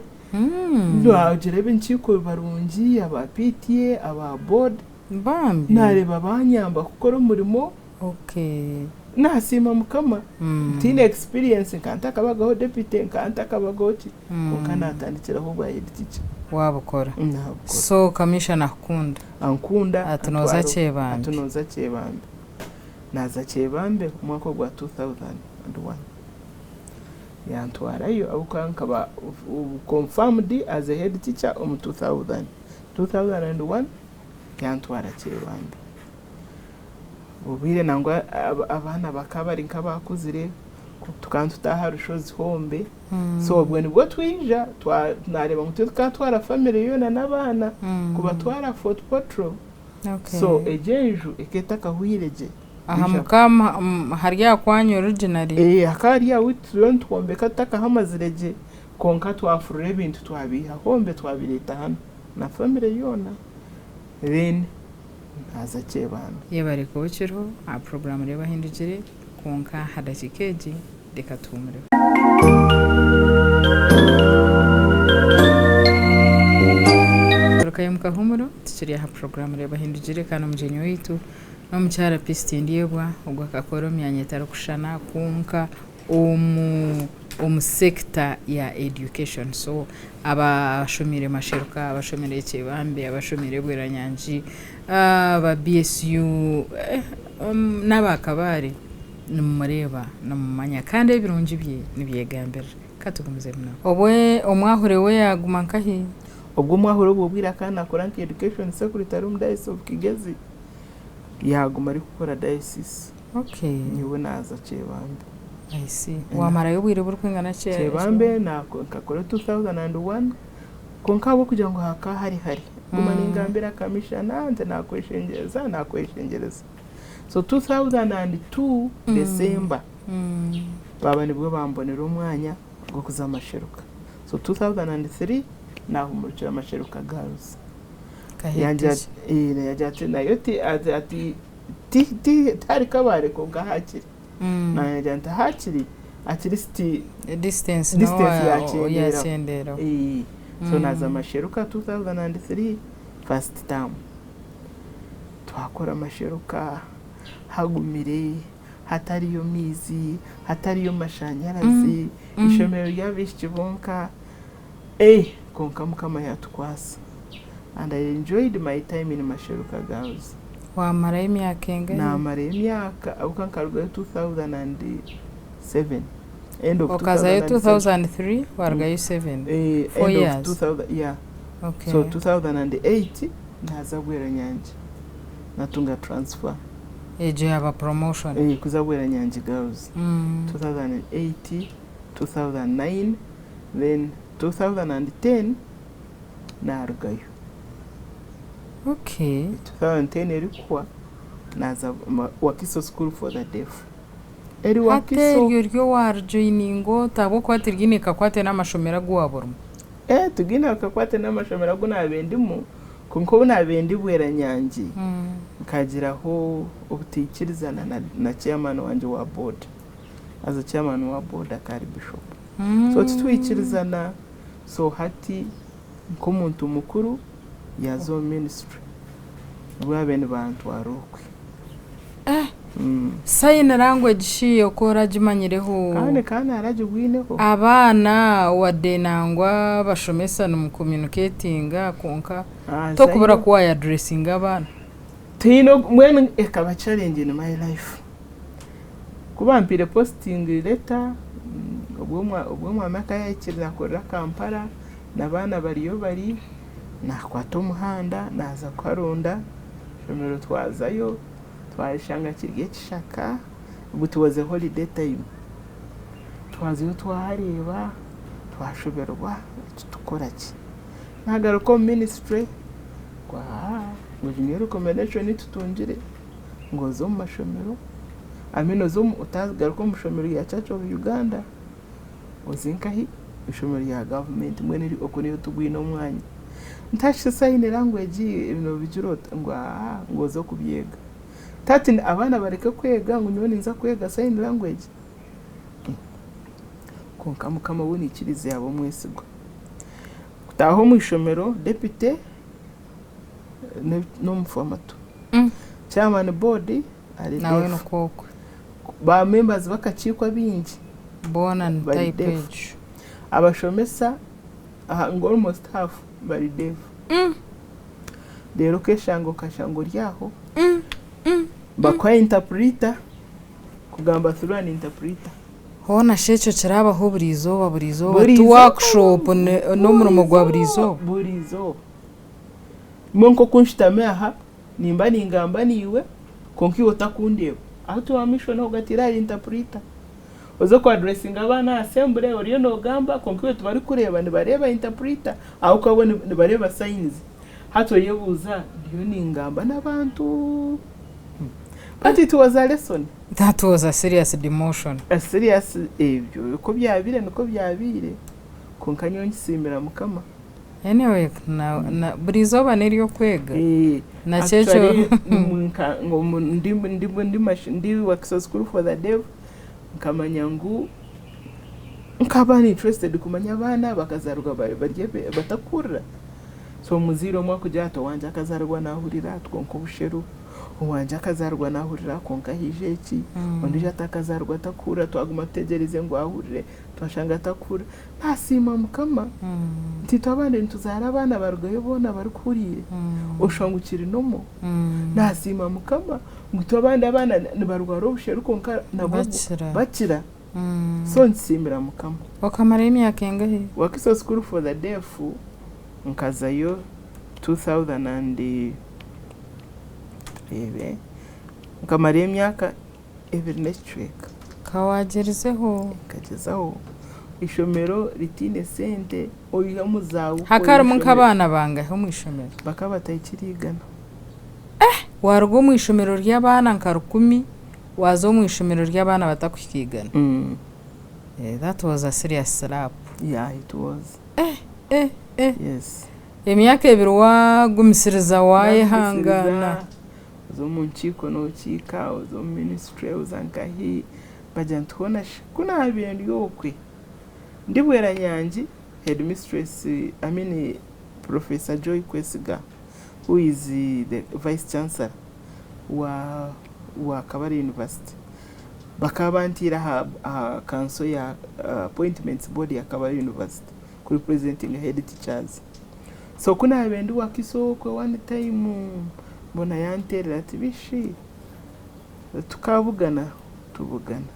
naagira ab'enkiiko barungi, aba PTA, aba board, Bambi. naareeba banyamba kukora omurimo. Nasiima Mukama. Ntiine experience nka ntakabagaho deputy, nka ntakabagaho ki, kwonka natandikiraho obwa head teacher. Wabukora. Nabukora. So commissioner akukunda. Ankunda. Ati noza Kyebambe. Ati noza Kyebambe. Naza Kyebambe omwaka ogwa 2001. Yantwarayo ahabw'okuba nkaba confirmed as a head teacher omu 2000. 2001 yantwara Kyebambe. Obwire nangwa abaana bakaba bari nk'abakuzire tukaba nitutaaha aha rushozi hombe so obwo nibwo twija nareeba ngu tukaba twara family yoona n'abaana kubatwara Fort Portal so egyo enju ekaba etakahwire gye. Aha mukama hari aha kwanyu originally? Hakaba hari ahu turiyo nitwombeka tutakahamazire gye kwonka twafurura ebintu twabiiha hombe twabireeta hanu na family yoona then Naaza Kyebambe. Yebare kuba okiriho aha puroguraamu Reeba Ohindukire, kwonka aha dakiika egi reka tuhuumureho. Tugarukayo omu kahuumuro tukiri aha puroguraamu Reeba Ohindukire kandi omugyenyi waitu n'omukyara Peace Tindyebwa ogwo akakora omu myanya etarikushushana kwonka omu omu sector ya education so abashomiire Masheruka, abashomiire Kyebambe, abashomiire Bweranyangi, aba BSU n'aba Kabale. Nimumureeba, nimumumanya kandi ebirungi bye nibyegambirira. Ka tugumizemu nawe. Obwe omwahure we yaaguma nkahi? Obwo omwahure obwo bwire akaba nakora nka education secretary omu diocese of Kigezi, yaaguma arikukora diocese. Okay. Nyowe naaza Kyebambe. I see. Waamarayo obwire burikwingana ki? Kyebambe nkakora 2001 kwonka ahabw'okugira ngu hakaba hari hare, nguma ningambira kamishana nti nakweshengyereza, nakweshengyereza. So 2002 December baaba nibwo bambonera omwanya gw'okuza Masheruka. So 2003 naahumurukira Masheruka Girls. Yangira yagira ati nayo ti ati ti ti tihari Kabale kwonka hakiri. Nagira nti hakiri at least Distance distance yakyendeeraho. So naaza Masheruka 2003 first term. Twakora amasheruka hagumire, hatariyo maizi, hatariyo mashanyarazi, eishomero ry'abaishiki bonka, eh kwonka Mukama yatukwasa and I enjoyed my time in Masheruka Girls. Wamarayo emyaka engahi? Namarayo emyaka ahabw'okuba nkarugayo 2007, end of Okazayo 2007. 2003 warugayo 7? Eh, Four end of years? 2000, yeah. Okay. So 2008 naza Bweranyangi natunga transfer. Egyo yaba promotion? Eh, kuza Bweranyangi Girls. 2008, 2009, then 2010 narugayo. Okay. 2010 erikuhwa naza Wakiso School for the Deaf. Eri Hati Wakiso. eryo ryo warijoininga ota ahabw'okuba tiriine kakwate n'amashomero agu waaba orimu? Eh, tigaine kakwate n'amashomero agu naabaire ndimu, kwonka obu naabaire ndi Bweranyangi, nkagiraho obutaikirizana na, na chairman wangye wa board. Haza chairman wa board akaba ari bishop. So titwikirizana, so hati nk'omuntu mukuru yaaza omu ministry, nibwo baabaire nibantwara okwe. Sign language shi oku oragimanyireho? Kandi kandi naragibwineho. Abaana wadde nangwa abashomesa nimucommunicatinga kwonka tokubura ku wayaddressinga abaana. Tihaine mbwenu ekaba challenge in my life. Ku bampaire posting letter, obwo omwami akaba yahikire nakorera Kampala n'abaana bariyo bari, nakwata omuhanda naaza kuharonda, ishomero twazayo twarishanga kiri ekishaka, it was a holiday time. Twazayo twahareeba, twashoberwa eki tukora ki. Nagaruka omu ministry ngu aa ngu egi niyo recommendation ei tutungire ngu oze omu mashomero, I mean oze otagaruka omu ishomero rya Church of Uganda, oze nkahi ishomero rya gavumenti mbwenu okwo niyo tugwine omwanya. Nti sign language nobigira ota ngu aa ngu oze kubyega. Tati abaana bareke kwega ngu nyowe ninza kwega sign language. Kwonka Mukama we naikiriza yaaba omwesigwa. Kutaaha omu ishomero deputy n'omufamatu. Chairman board ari Nawe deaf. nikwo okwe. Ba members b'akakiiko abaingi Boona ni bari type deaf. egyo. Abashomesa ngu almost half bari deaf. Reero okeshanga okashanga ori aho bakuha interpreter kugamba through an interpreter. Hoona shi ekyo kirabaho buri izooba buri izooba Buri ti izooba, workshop n'omurimo gwa buri izooba? Buri izooba. Mbwenu nk'oku nshutami aha nimba ningamba naiwe kwonka iwe otakundeeba. Ahu wa maisho niho ogatiire ahari interpreter. Oze ku addressinga abaana aha assembly oriyo nogamba kwonka iwe tibarikureeba nibareeba interpreter ahabw'okuba bo nibareeba signs. Hati oyebuuza ndiyo ningamba n'abantu? But it was a lesson. That was a serious demotion. A serious ebyo uko byabaire nikwo byabaire kwonka nyowe nkisiimira Mukama. Anyway, na, na, buri izooba n'ery'okwega. Nakyo ekyo Actually, ndi, ndi, ndi, ndi Wakiso School for the Deaf nkamanya ngu nkaba ndi interested kumanya abaana bakazaarwa bari batakuhurira. So omuzaire omwe akugira ati owangye akazaarwa naahurira ati kwonka obusheru. Owangye akazaarwa naahurira kwonka haija eki, ondiijo atakazaarwa atakuhurira twaguma tutegyerize ngu ahurire twashanga atakuhurira. Naasiima Mukama nti itwe abandi nituzaara abaana barugayo boona barikuhuriire, oshusha ngu kiri normal. Naasiima Mukama ngu itwe abandi abaana nibarwara obusheru kwonka nabwo Bakira. bakira. So nsiimira Mukama. Okamarayo emyaka engahi? Wakiso School for the Deaf nkazayo 2000 and tureebe nkamarayo emyaka 2 n'ekicweka. Ka wagyerizeho. Nkagyezaho. Ishomero ritiine sente oihamu zaawe. Hakarimu nk'abaana bangahi omu ishomero? Bakaba batahikire 100. Waruga omu ishomero ry'abaana nka 1000 waza omu ishomero ry'abaana batakuhika 100. That was a serious slap. Yeah, it was. Eh, eh. Yes. Emyaka 2 wagumisiriza, wayehangaana. Oza omu nkiiko nookiika, oza omu ministry, oza nkahi, bagira nti hoona shi ku naabiire ndi okwe ndi Bweranyangi, headmistress, I mean Professor Joy Kwesiga, who is the vice chancellor wa Kabale University, bakaba bantiire aha council ya appointments board ya Kabale University ku representing head teachers. So ku naabiire ndi Wakiso okwe, one time mbona yanteerera ati, "Bishi, tukabugana tubugana,"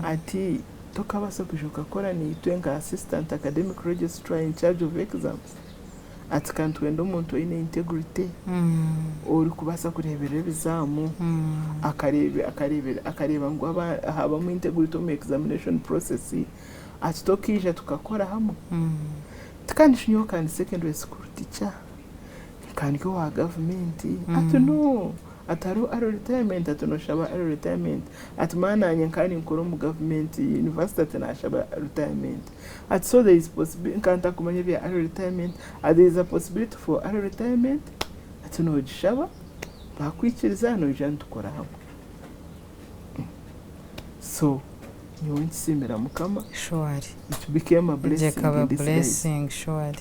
ati, "Tokabaasa kwija okakora niitwe nka assistant academic registrar in charge of exams?" Ati, "Kandi twenda omuntu oine integrity, orikubaasa kureeberera ebizaamu, akareeba ngu habamu integrity omu examination process." Ati, "Tokiija tukakora hamwe?" Kandi shi nyowe kandi secondary school teacher, kandi owa gavumenti. Ati, "No," ati, "hariho early retirement," ati, "noshaba early retirement." Ati, "Maana nanye nkaba ninkora omu gavumenti university," ati, "nashaba retirement." Ati, "So there is possibility," nkaba ntakumanya ebya early retirement, ati, "there is a possibility for early retirement," ati, "nogishaba, bakwikiriza noija nitukora hamwe." So nyowe nkisiimira Mukama. It became a blessing Ekaba in disguise. Blessing surely.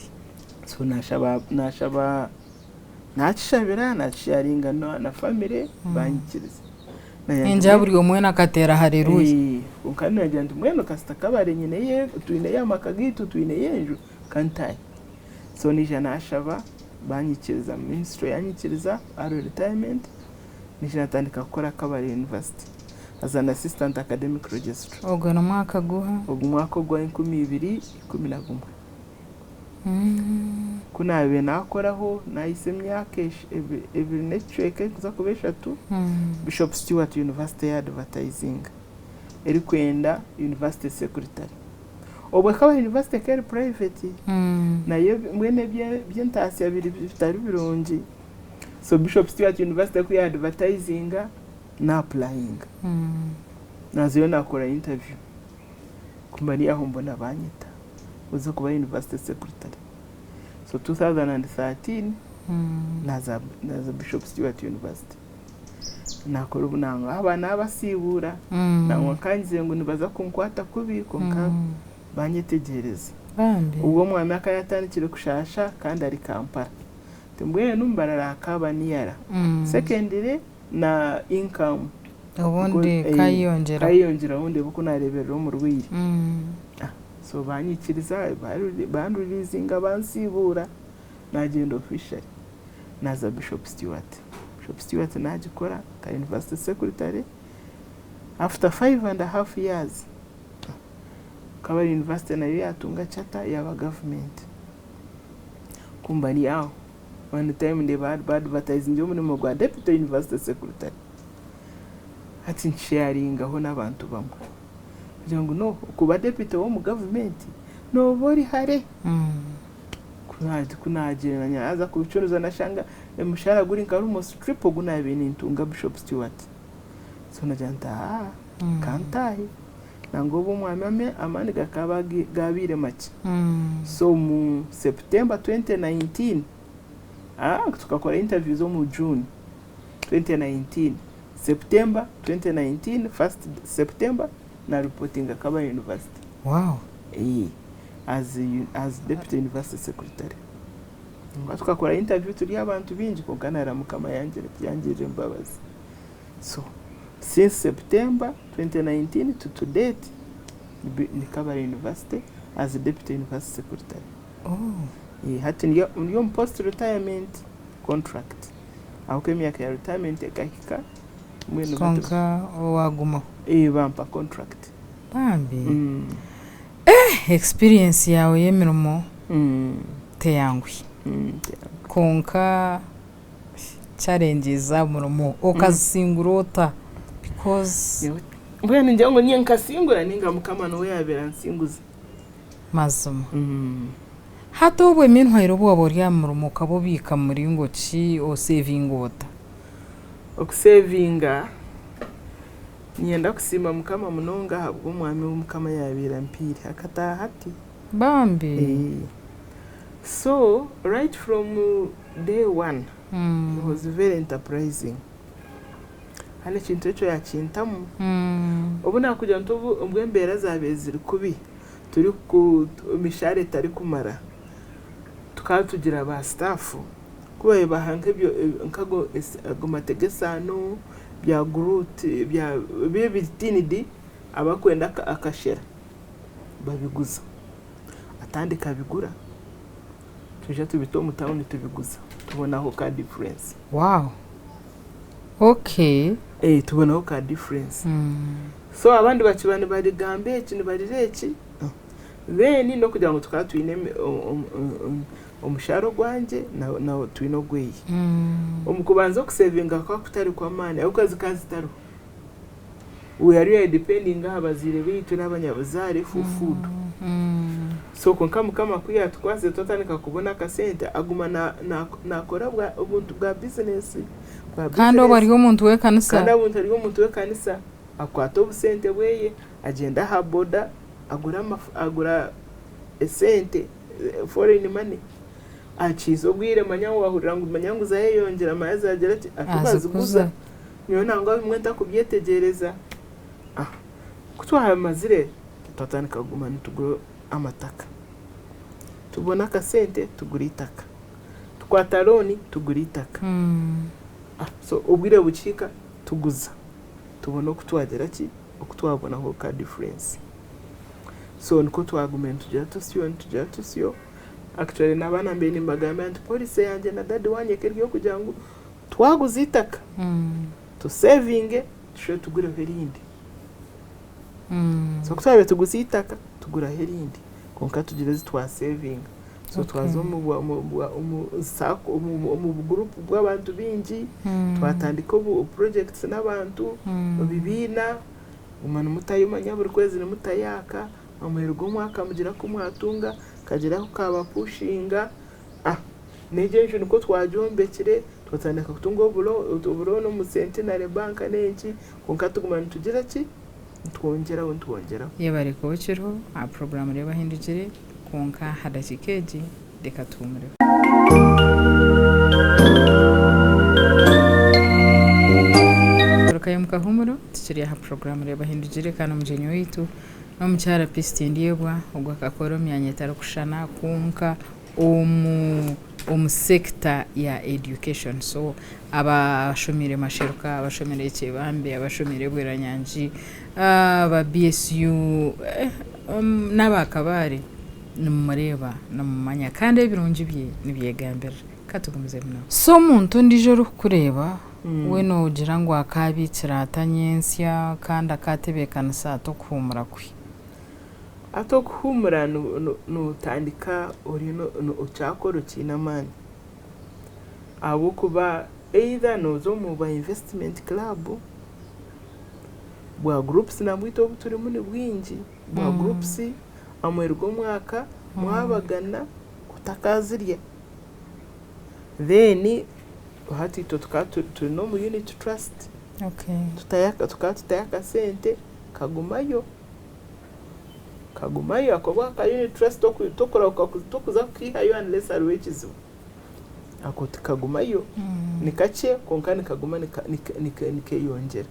So nashaba, nakishabira, nakisharinga na family, banyikiriza. Enja buri omwe nakateera haleluya. Konka nagira nti mbwenu kasita Kabare nyineyo, twineyo amaka gaitu, twineyo enju, kantahe. So nija nashaba, banyikiriza, ministry yanyikiriza early retirement, nija natandika kukora Kabare University as an assistant academic registrar. Ogwo n'omwaka guha? Ogu mwaka ogwa 2011. Ku naabiire nakoraho, nahisa emyaka 2 n'ekicweka ekuza kuba 3, Bishop Stuart University ya advertising erikwenda university secretary. Obwo Kabare University ekaba eri private, nayo mbwenu eby'entaasya biri bitari birungi. So Bishop Stuart University ku ya advertisinga, na applyinga, nazayo nakora interview. Kumara aho mbona banyeta uze kuba university secretary. So 2013 naza Bishop Stuart University, nakora obunanga abaana abasiibura, nangwa nkangize ngu nibaza kunkwata kubi, konka banyetegereza. Bambi. Ubwo omwami akayatandikire kushasha kandi ari Kampala, timbwenu mbarara akaba niyara. Secondly, na income. Ubundi kayiyongera. Kayiyongeraho, ndeba uko nareberera omurwaire. So banyikiriza, bandurizinga, bansiibura, nagenda officially, naza Bishop Stuart. Bishop Stuart nagikora nka university secretary. After 5.5 years, Kabale University nayo yatunga charter, yaba government. Kumba ni aho one time ndeba advertising omurimo gwa deputy university secretary, ati nsharingaho n'abantu bamwe kugira ngu no kuba deputy wo mu gavumenti noba ori hare. Kunagereranya aza kubicuruza, nashanga emushahara guri nka almost triple gunabiire nintunga Bishop Stuart. So nagira nti, "Ah, kantahe," nangwa obu omwami amaani gakaba gabiire make. So mu September 2019, tukakora interviews omu June 2019, September 2019, first September na reportinga Kabale University. As deputy university secretary. Kwonka tukakora interview turi abantu baingi kwonka nara Mukama yangira yangirira embabazi. So since September 2019 to to date ndi Kabale University as deputy university secretary. Oh. Hati ndi omu post retirement contract ahabw'okuba emyaka ya retirement ekahika mbwenu hati Kwonka wagumaho. Bampa contract. Bambi. Experience yaawe y'emirimo teyanguhi. Kwonka challenges z'aha murimo okazisingura ota? Because. Mbwenu ningira ngu niinye nkasingura ninga Mukama niwe yaabaire ansinguza. Mazima. Hati obwe meanwhile obu waaba ori aha murimo okaba obiika mu muringo ki, osevinga ota? Okusevinga, niinyenda kusiima Mukama munonga ahabw'omwami ou Mukama yaabaire ampaire. Akataaha ati. Bambi. So, right from day one, he was very enterprising. Hanu ekintu ekyo yakintamu. Obu naakugira nti obu embeera zaabaire ziri kubi, turiku emishahara etarikumara, tukaba tugira ba staff, ku baabaire baha nk'ebyo nk'ago ago mate g'esaano, bya guruuti, bya biri tiinidi, abarikwenda akashera babiguza. Atandika abigura, twija tubita omu tawuni tubiguza, tubonaho ka difference. Wow! Okay. Tubonaho ka difference. So abandi bakiba nibarigamba eki nibarira eki, then n'okugira ngu tukaba twine omushahara ogwangye na twine ogweye. Omu kubanza okusevinga kukaba kutari kw'amaani ahabw'okuba zikaba zitariho. We are really depending aha bazaire baitu n'abanyabuzaare for food. So kwonka Mukama ku yaatukwasize twatandika kubona akasente aguma naakora obuntu bwa business. Kandi obwo ari omuntu w'ekanisa. Kandi obwo ari omuntu w'ekanisa, akwata obusente bweye agyenda aha boda agura agura esente foreign money akiiza obwire manya wahurira ngu manya ngu zayeyongyera manya zagira ki ati baziguza. Nyowe nangwa ebimwe ntakubyetegyereza. Ku twamazire twatandika kuguma nitugura amataka. Tubona akasente tugura eitaka. Tukwata looni tugura eitaka. So obwire bukihika tuguza tubona oku twagira ki, oku twabonaho ka difference. So nikwo twagumire nitugira tusyo nitugira tusyo. Actually n'abaana mbaire nimbagambira nti policy yangye na daddy wangye ekaba eri ey'okugira ngu twaguza eitaka tusevinge tushube tugureho erindi. So ku twabaire tuguza eitaka tuguraho erindi kwonka tugira ezi twasevinga. So twaza omu bugurupu bw'abantu baingi, twatandika obu projects n'abantu, ebibiina, guma nimutayo manya buri kwezi nimutayo aka, omuheru gw'omwaka mugira aku mwatunga, kagira aku kabapushinga. N'egyo enju nikwo twagyombekire, twatandika kutunga obulooni omu Centenary Bank n'enki, kwonka tuguma nitugira ki, nitwongyeraho nitwongyeraho. Yebare kuba okiriho aha puroguraamu Reeba Ohindukire, kwonka aha dakiika egi reka tuhuumureho. Tugarukayo omu kahuumuro, tukiri aha puroguraamu Reeba Ohindukire kandi omugyenyi waitu n'omukyara Peace Tindyebwa, ogu akakora omu myanya etarikushushana kwonka omu omu sector ya education so abashomiire Masheruka, abashomiire Kyebambe, abashomiire Bweranyangi, aba BSU n'aba Kabale nimumureeba nimumumanya kandi ebirungi bye nibyegambirira. Ka tugumizemu nawe. So omuntu ondiijo orikukureeba we noogira ngu akaabiikire ata nyentsya kandi akaatebeekanisa ata okuhuumura kwe? Hati okuhuumura notandika ori okyakora okiine amaani ahabw'okuba either nooza omu ba investment club, bwa groups nabwo itwe obu turimu ni bwingi, bwa groups aha muheru gw'omwaka mwabagana otakazirya then hati itwe tukaba turi n'omu unit trust, tukaba tutayo akasente kagumayo. Kagumayo ako aka unit trust tokurahuka tokuza kukihayo unless hariho ekizibu. Ako tikagumayo nikakye kwonka nikaguma nikeyongyera.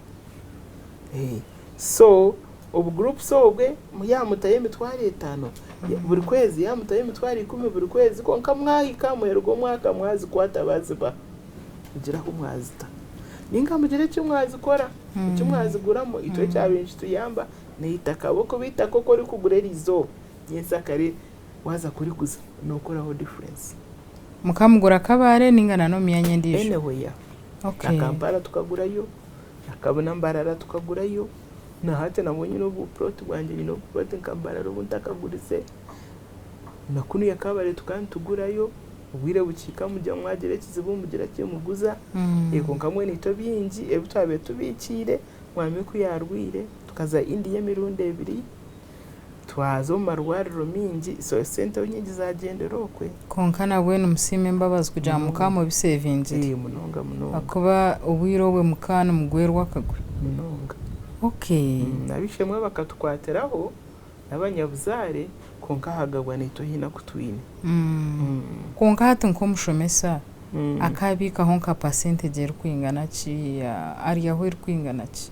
So obu groups obwe yaamutayo emitwaro etaano, Buri kwezi yaamutaho emitwaro ikumi buri kwezi kwonka mwahika aha muheru gw'omwaka mwazikwata baazibaha mugire ahu mwazita. Nainga mugire eki mwazikora, eki mwaziguramu itwe ekyabaire nikituyamba n'eitaka ahabw'okuba eitaka oku orikugura eriizooba nyensyakare waaza kuriguza nookoraho difference. Mukamugura Kabale nainga na n'omu myanya endiijo? Anywhere. Na Kampala tukagurayo, na Kabuna Mbarara tukagurayo, na hati nabwo nyine obu plot bwangye nyine obu plot nka Mbarara obu ntakagurize, na kunuya Kabale tukaba nitugurayo, obwire bukihika mugira mwagira ekizibu mugira ki muguza, kwonka mbwenu itwe bingi ebi twabaire tubiikiire mwami ku yaarwaire tukaza India emirundi ebiri, Twaza omu marwariro mingi so esente nyingi zagyendera okwe. Kwonka nabwe nimusiima embabazi kugira ngu mukaba mubisevingire. Eeh munonga munonga. Ahakuba obwire obwe mukaba nimugwerwa akagwe. Munonga. Okay. Ab'eishe-emwe bakatukwatiraho n'abanyabuzaare kwonka hagabwa naitwe haine aku twine. Kwonka hati nk'omushomesa akabiikaho nka percentage erikwingana ki aryaho erikwingana ki?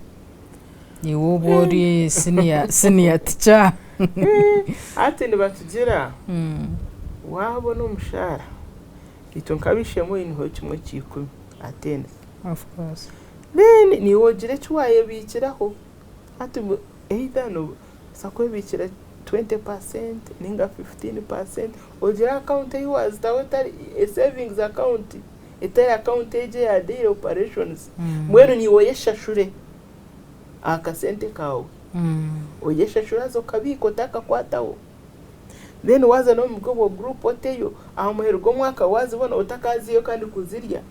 Iwe oba ori senior senior teacher. Hati nibatugira waabona omushaara, itwe nk'ab'eishe-emwe oineho kimwe kya ikumi attends. Of course. Then naiwe ogire eki waayebiikiraho. Hati either noobaasa kwebiikira 20% nainga 15%, ogire account ei waazitaho etari savings account, etari account egyo eya daily operations. Mbwenu naiwe oyeshashure. aha kasente kaawe oyeshashure haza okabiika otakakwataho then waaza n'omu bwo group oteyo aha muheru gw'omwaka waazibona otakaaziihayo kandi kuzirya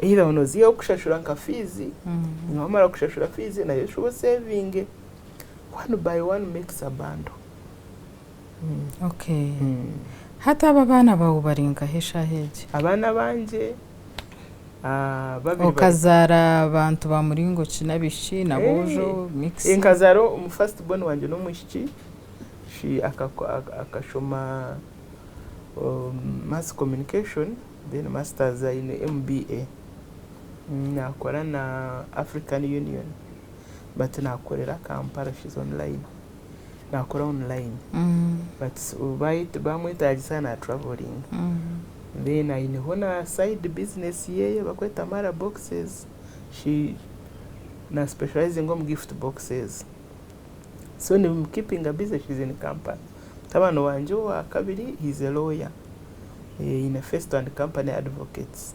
either nooziihaho kushashura nka fees waamara kushashura fees nayo oshube osevinge one by one makes a bundle. Okay. Hati abo abaana baawe bari nkahi eshaaha egi? Abaana abangye babiri bari. Okazaara abantu ba muringo ki? N'abaishiki n'aboojo, mix? Nkazaara omu first born wangye n'omwishiki, she akashoma mass communication then masters aine MBA. Naakora na African Union but naakorera Kampala, she's online. Nakora online but bamwetagisa na travelling then aineho na side business yeye bakweta Mara boxes she na specializinga omu gift boxes so nibimu keepinga busy she's in Kampala. Mutabani wangye owakabiri he's a lawyer in Festo and company advocates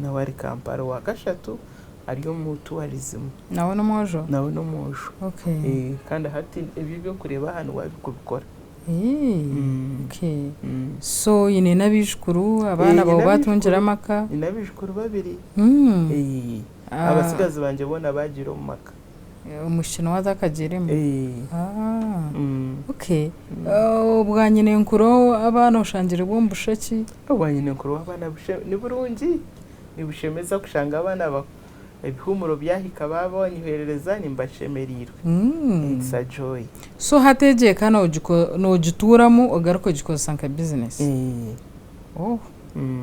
nawe ari Kampala. Owakashatu ari omu tourism. Nawe n'omwojo? Nawe n'omwojo. Okay. Kandi hati ebi ebyokureeba aha niwe arikubikora. Okay. So oine n'abaijukuru, abaana baawe baatungire amaka? Nyine abaijukuru babiri. Abatsigazi bangye boona baagiire omu maka. Omwishiki niwe atakagiiremu? Okay. Obwa nyinenkuru abaana oshangire bwo omu busheki? Obwa nyinenkuru w'abaana ni burungi, nibushemeza kushanga abaana ebihumuro byahika babanyoherereza nimbashemereirwe. It's a joy. So hati egi eka noogituuramu ogaruke ogikozesa nka bizinesi? Oh,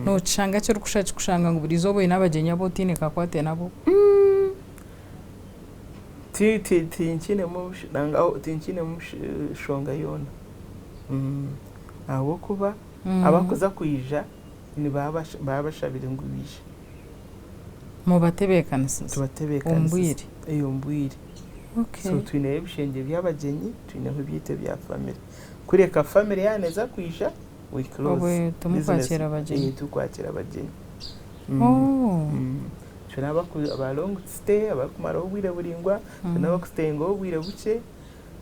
nookishanga kirikushusha kikushanga ngu buri izooba oine abagyenyi abu otaine kakwate nabo? Tinkiinemu tinkiinemu nshonga yoona ahabw'okuba abakuza kwija nibaba bashabire ngu baije. Mubatebeekanisiza Tubatebeekanisiza omu bwire? Omu bwire. So twineho ebishengye by'abagyenyi, twineho ebyaitu ebya famire. Kureka famire yaaba neeza kwija, we close. Obwe timukwakira abagyenyi? Titukwakira abagyenyi. Twine aba long stay abarikumaraho obwire buraingwa, twine abakusiteyingaho obwire bukye,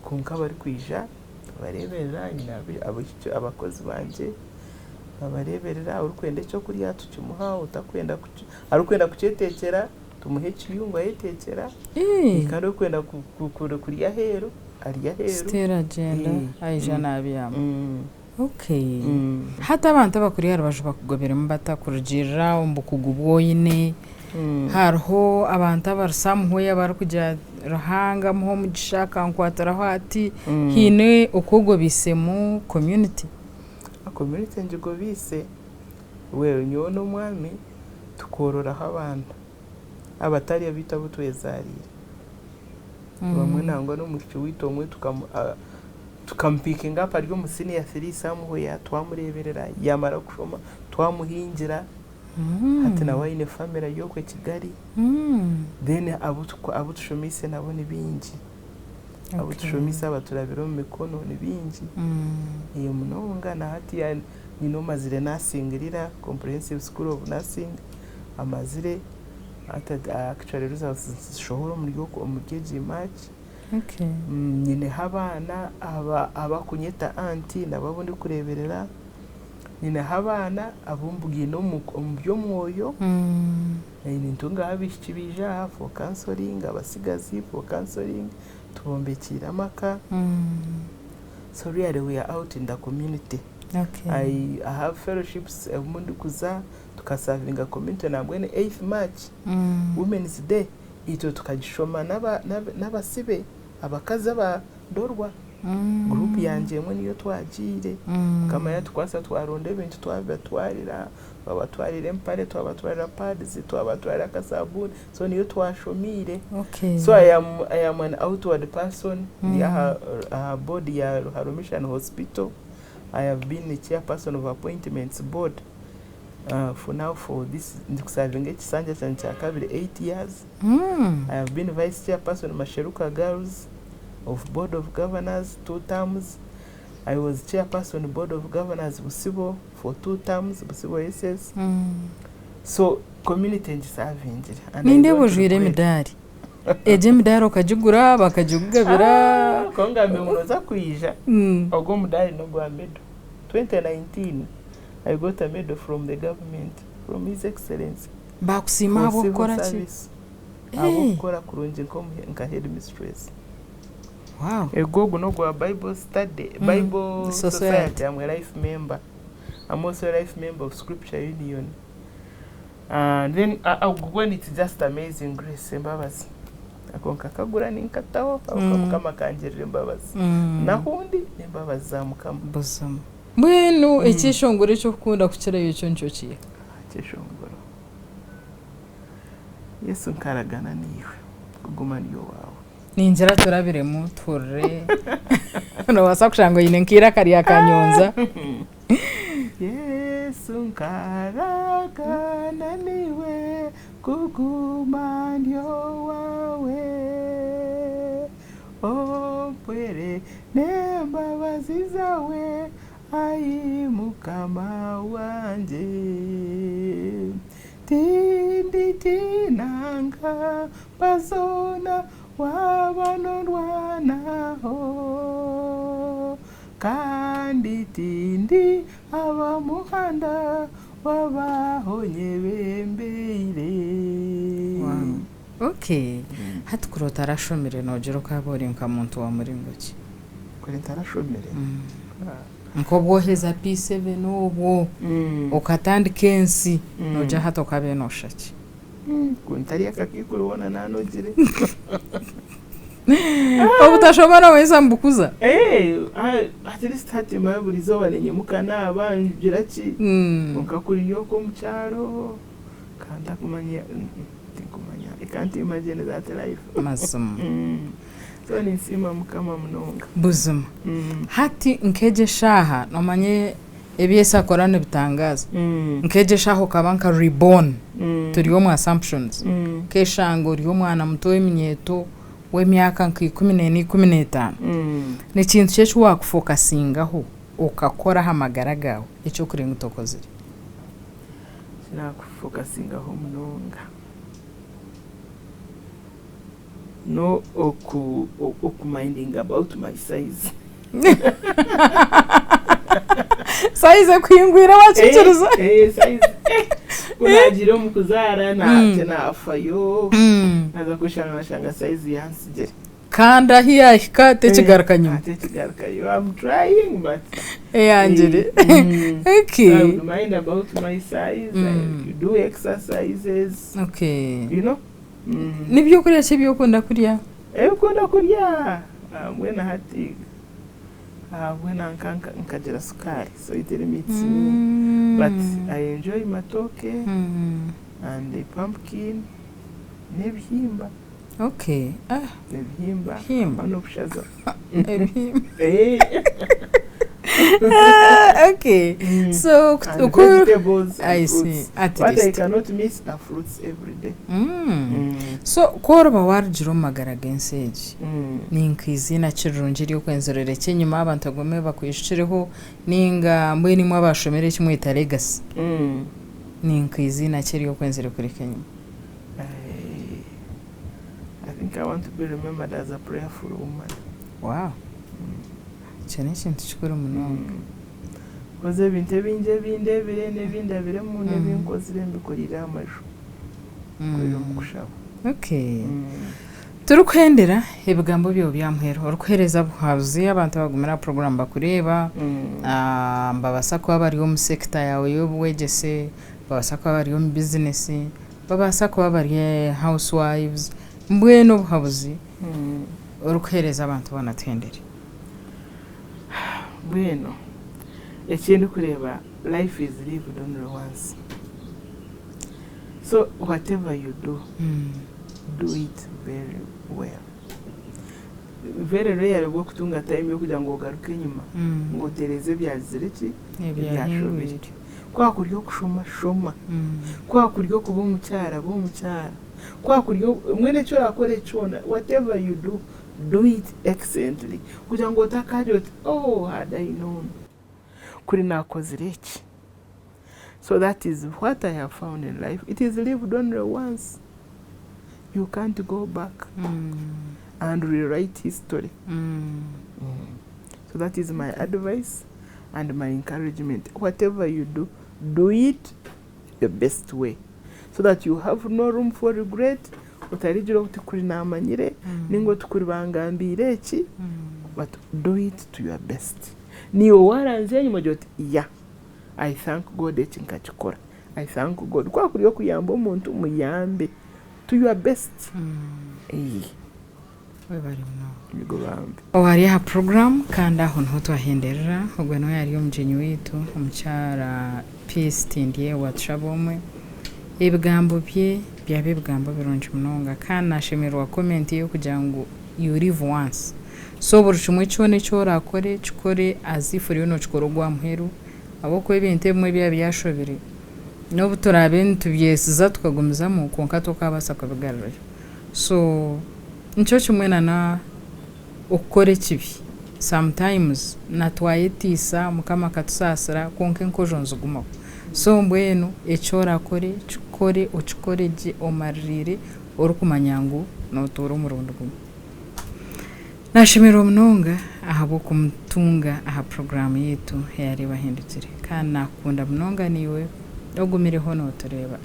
kwonka abarikwija tubareeberera, nyine abakozi bangye babareeberera, orikwenda ekyokurya tukimuha, otakwenda arikwenda kukyeteekyera tumuhe ekiyungu ayeteekyera, kandi orikwenda kurya aheeru arya aheeru. Still agyenda aija naabyama. Okay. Hati abantu abakuri aha rubaju bakugoberemu bata kurugiirira omu bukugu obu oine? Hariho abantu abari somewhere abarikugira Ruhanga amuhe omugisha akankwatiraho ati, haine oku ogobiisemu community? Community ngigobiise, well nyowe n'omwami tukororaho abaana abatari abaitu abu twezaariire. Bamwe nangwa n'omwishiki waitu omwe Tukamupikinga up ari omu senior 3 somewhere, twamureeberera, yaamara kushoma twamuhingira. Hati nawe aine family ari okwe Kigali. Then abu tushomeise nabo ni baingi. Abu tushomeise abaturabire omu mikono ni baingi. Munonga na hati nyine omazire nursing Lira Comprehensive School of Nursing amazire hati actually results nizishohora omuri egi March. Nyineho abaana abakunyeta aunty nabo abu ndikureeberera. Nyineho abaana abu mbugaine omu by'omwoyo. Nintungaho abaishiki baija aha for counseling, abatsigazi for counseling, tubombekiire amaka. So really we are out in the community. I have fellowships omu ndikuza tukasavinga community nambwenu 8th March, Women's Day, itwe tukagishoma n'abasibe, abakazi abandorwa. Group yangye emwe niyo twagiire. Mukama yatukwasa twaronda ebintu twabibatwarira, twabatwarira empare, twabatwarira pads, twabatwarira akasabuuni, so niyo twashomiire. So I am an outward person, ndi aha board ya Ruharo Mission Hospital. I have been the chairperson of appointments board for now for this ndikusavinga ekisanja kyangye kya kabiri 8 years. I have been vice chairperson Masheruka Girls of board of governors 2 terms. I was chairperson board of governors Busibo for 2 terms, Busibo SS. So community ngisavingire and I Nindeeba don't ojwaire regret. emidaari. Egyo emidaari okagigura bakagikugabira? Kongambe ngu noza kwija, ogwo omudaari n'ogwa medal. 2019 I got a medal from the government, from His Excellency. Bakusiima For civil ahabw'okukora ki? service. Ahabw'okukora kurungi nka headmistress. Ego ogu n'ogwa Bible study, Bible Society. Society. I'm a life member. I'm also a life member of Scripture Union. And then ogwo it's just amazing grace, embabazi. Ako nkakagura ninkataho, ako Mukama akangirira embabazi. Nahundi n'embabazi za Mukama. Buzima. Mbwenu ekyeshongoro eky'okukunda kukirayo ekyo nikyo kiha? Kyeshongoro. Yesu nkaragana niiwe kuguma ndi owaawe. Ningira turabiremu tuhurire. Noobaasa kushanga oine nk'eiraka rya Kanyonza. Yesu nkaragana niiwe kuguma ndi owaawe, ompwere n'embabazi zaawe, ai Mukama wangye. Tinditinanga bazona waba nondwanaho, kandi tindi abamuhanda wabaho nyebembeire. Okay. Hati kuri otarashomire noogira okaba ori nka muntu wa muringo ki? Kuri ntarashomire? Nk'obwoheza P7 obwo okatandika ensi, noogira hati okabe noosha ki? Ku ntari akakiikuru hoona naanogire. Obutashoma nobaasa mubukuza? At least hati mara buri izooba ninyimuka naaba ngira ki, kwonka kuri okwo omu kyaro kantakumanya, tinkumanya, I can't imagine that life. Mazima. So ninsiima Mukama munonga. Buzima. Hati nk'egyo eshaaha, noomanya ebi Yesu akora nibitangaaza, nk'egyo eshaaha okaba nka reborn, turi omu assumptions, nk'eshanga ori omwana muto w'eminyeeto w'emyaka nka 14, 15, ni kintu ki eki waakufokasingaho okakora aha magara gaawe eky'okurenga ngu tokozire? Kinakufokasingaho munonga no okuminding about my size. Size ekuhingwire wakikiriza? Size kunagiire omu kuzaara nakye nafayo, naza kweshanga nashanga size yansigire. Kandi ahi yahika tekigaruka nyima. Tekigarukayo. I'm trying, but Eyangire. I would mind about my size. I do exercises. N'ebyokurya ki ebyokunda kurya? Ebikunda kurya mbwenu hati mbwenu nkagira sukaari, so it limits me, but I enjoy matooke and pumpkin n'ebihimba. Okay. Ah, Ebihimba Ebihimba. n'obushaza. Ebihimba. Eh. Ah, okay. So, And vegetables and I see. fruits. At What I least. cannot miss are fruits every day. So, ku oriba warugira omu magara g'ensi egi, ni nk'iziina ki rirungi ery'okwenzerera eky'enyima abantu bagume bakwijukireho ninga mbwenu imwe abashomire eki mweta legacy, ni nk'iziina ki ery'okwenzere kureka enyima? I think I want to be remembered as a prayerful woman. Wow. Ekyo n'ekintu kikuru munonga. Because ebintu ebingi ebindebire n'ebindabiremu n'ebinkozire mbikoriire aha maju nkorera omu kushaba. Okay. Turikuhendera ebigambo byawe bya muheru orikuheereza obuhabuzi abantu abagumire aha puroguraamu bakureeba, nibabaasa kuba bari omu sector yaawe y'obwegyese, babaasa kuba bari omu bizinesi, babaasa kuba bari house wives, mbwenu obuhabuzi orikuheereza abantu boona tuhendere. Mbwenu ekindikureeba, life is lived only once. So whatever you do, do it very well. Very rare okutunga time yokugira ngu ogaruke enyima ngu otereeze ebyagizire ki? Ebyahingwire. Kwa kuri okushoma, shoma. Kwa kuri okuba omukyara, ba omukyara. Kwa kuri mbwenu eki orakore kyona, whatever you do, do it excellently. Kugira ngu otakagira oti, "Oh, had I known kuri nakozire eki." So that is what I have found in life. It is lived only once. You can't go back and rewrite history. So that is my advice and my encouragement. Whatever you do, do it the best way so that you have no room for regret. Otarigira oti kuri namanyire ninga oti kuri bangambiire eki, but do it to your best. Niiwe waranzya enyima ogira oti, "Yeah, I thank God eki nkakikora. I thank God." Kwa kuri okuyamba omuntu, muyambe to your best. Webare munonga. Nigo bambi. Owari aha puroguraamu kandi aho niho twahenderera. Ogwe niwe yari omugyenyi waitu, omukyara Peace Tindye Watushabomwe. Ebigambo bye byaba ebigambo birungi munonga kandi nashemererwa comment ye y'okugira ngu you live once. So buri kimwe kyona eki orakore, kikore as if oriyo nokikora ogwa muheru ahabw'okuba ebintu ebimwe byaba byashobire, n'obu turaabe nitubyesiza tukagumizamu, kwonka tokabaasa kubigarurayo. So nikyo kimwe na okukora ekibi, sometimes na twayetiisa Mukama akatusaasira, kwonka enkojo nizigumaho. So mbwenu eki orakore, kikore okikore gye omaririire orikumanya ngu notuura omurundi gumwe. Nashemererwa munonga ahabw'okumutunga aha puroguraamu yaitu eya Reeba Ahindukire kandi nakukunda munonga naiwe ogumireho notureeba.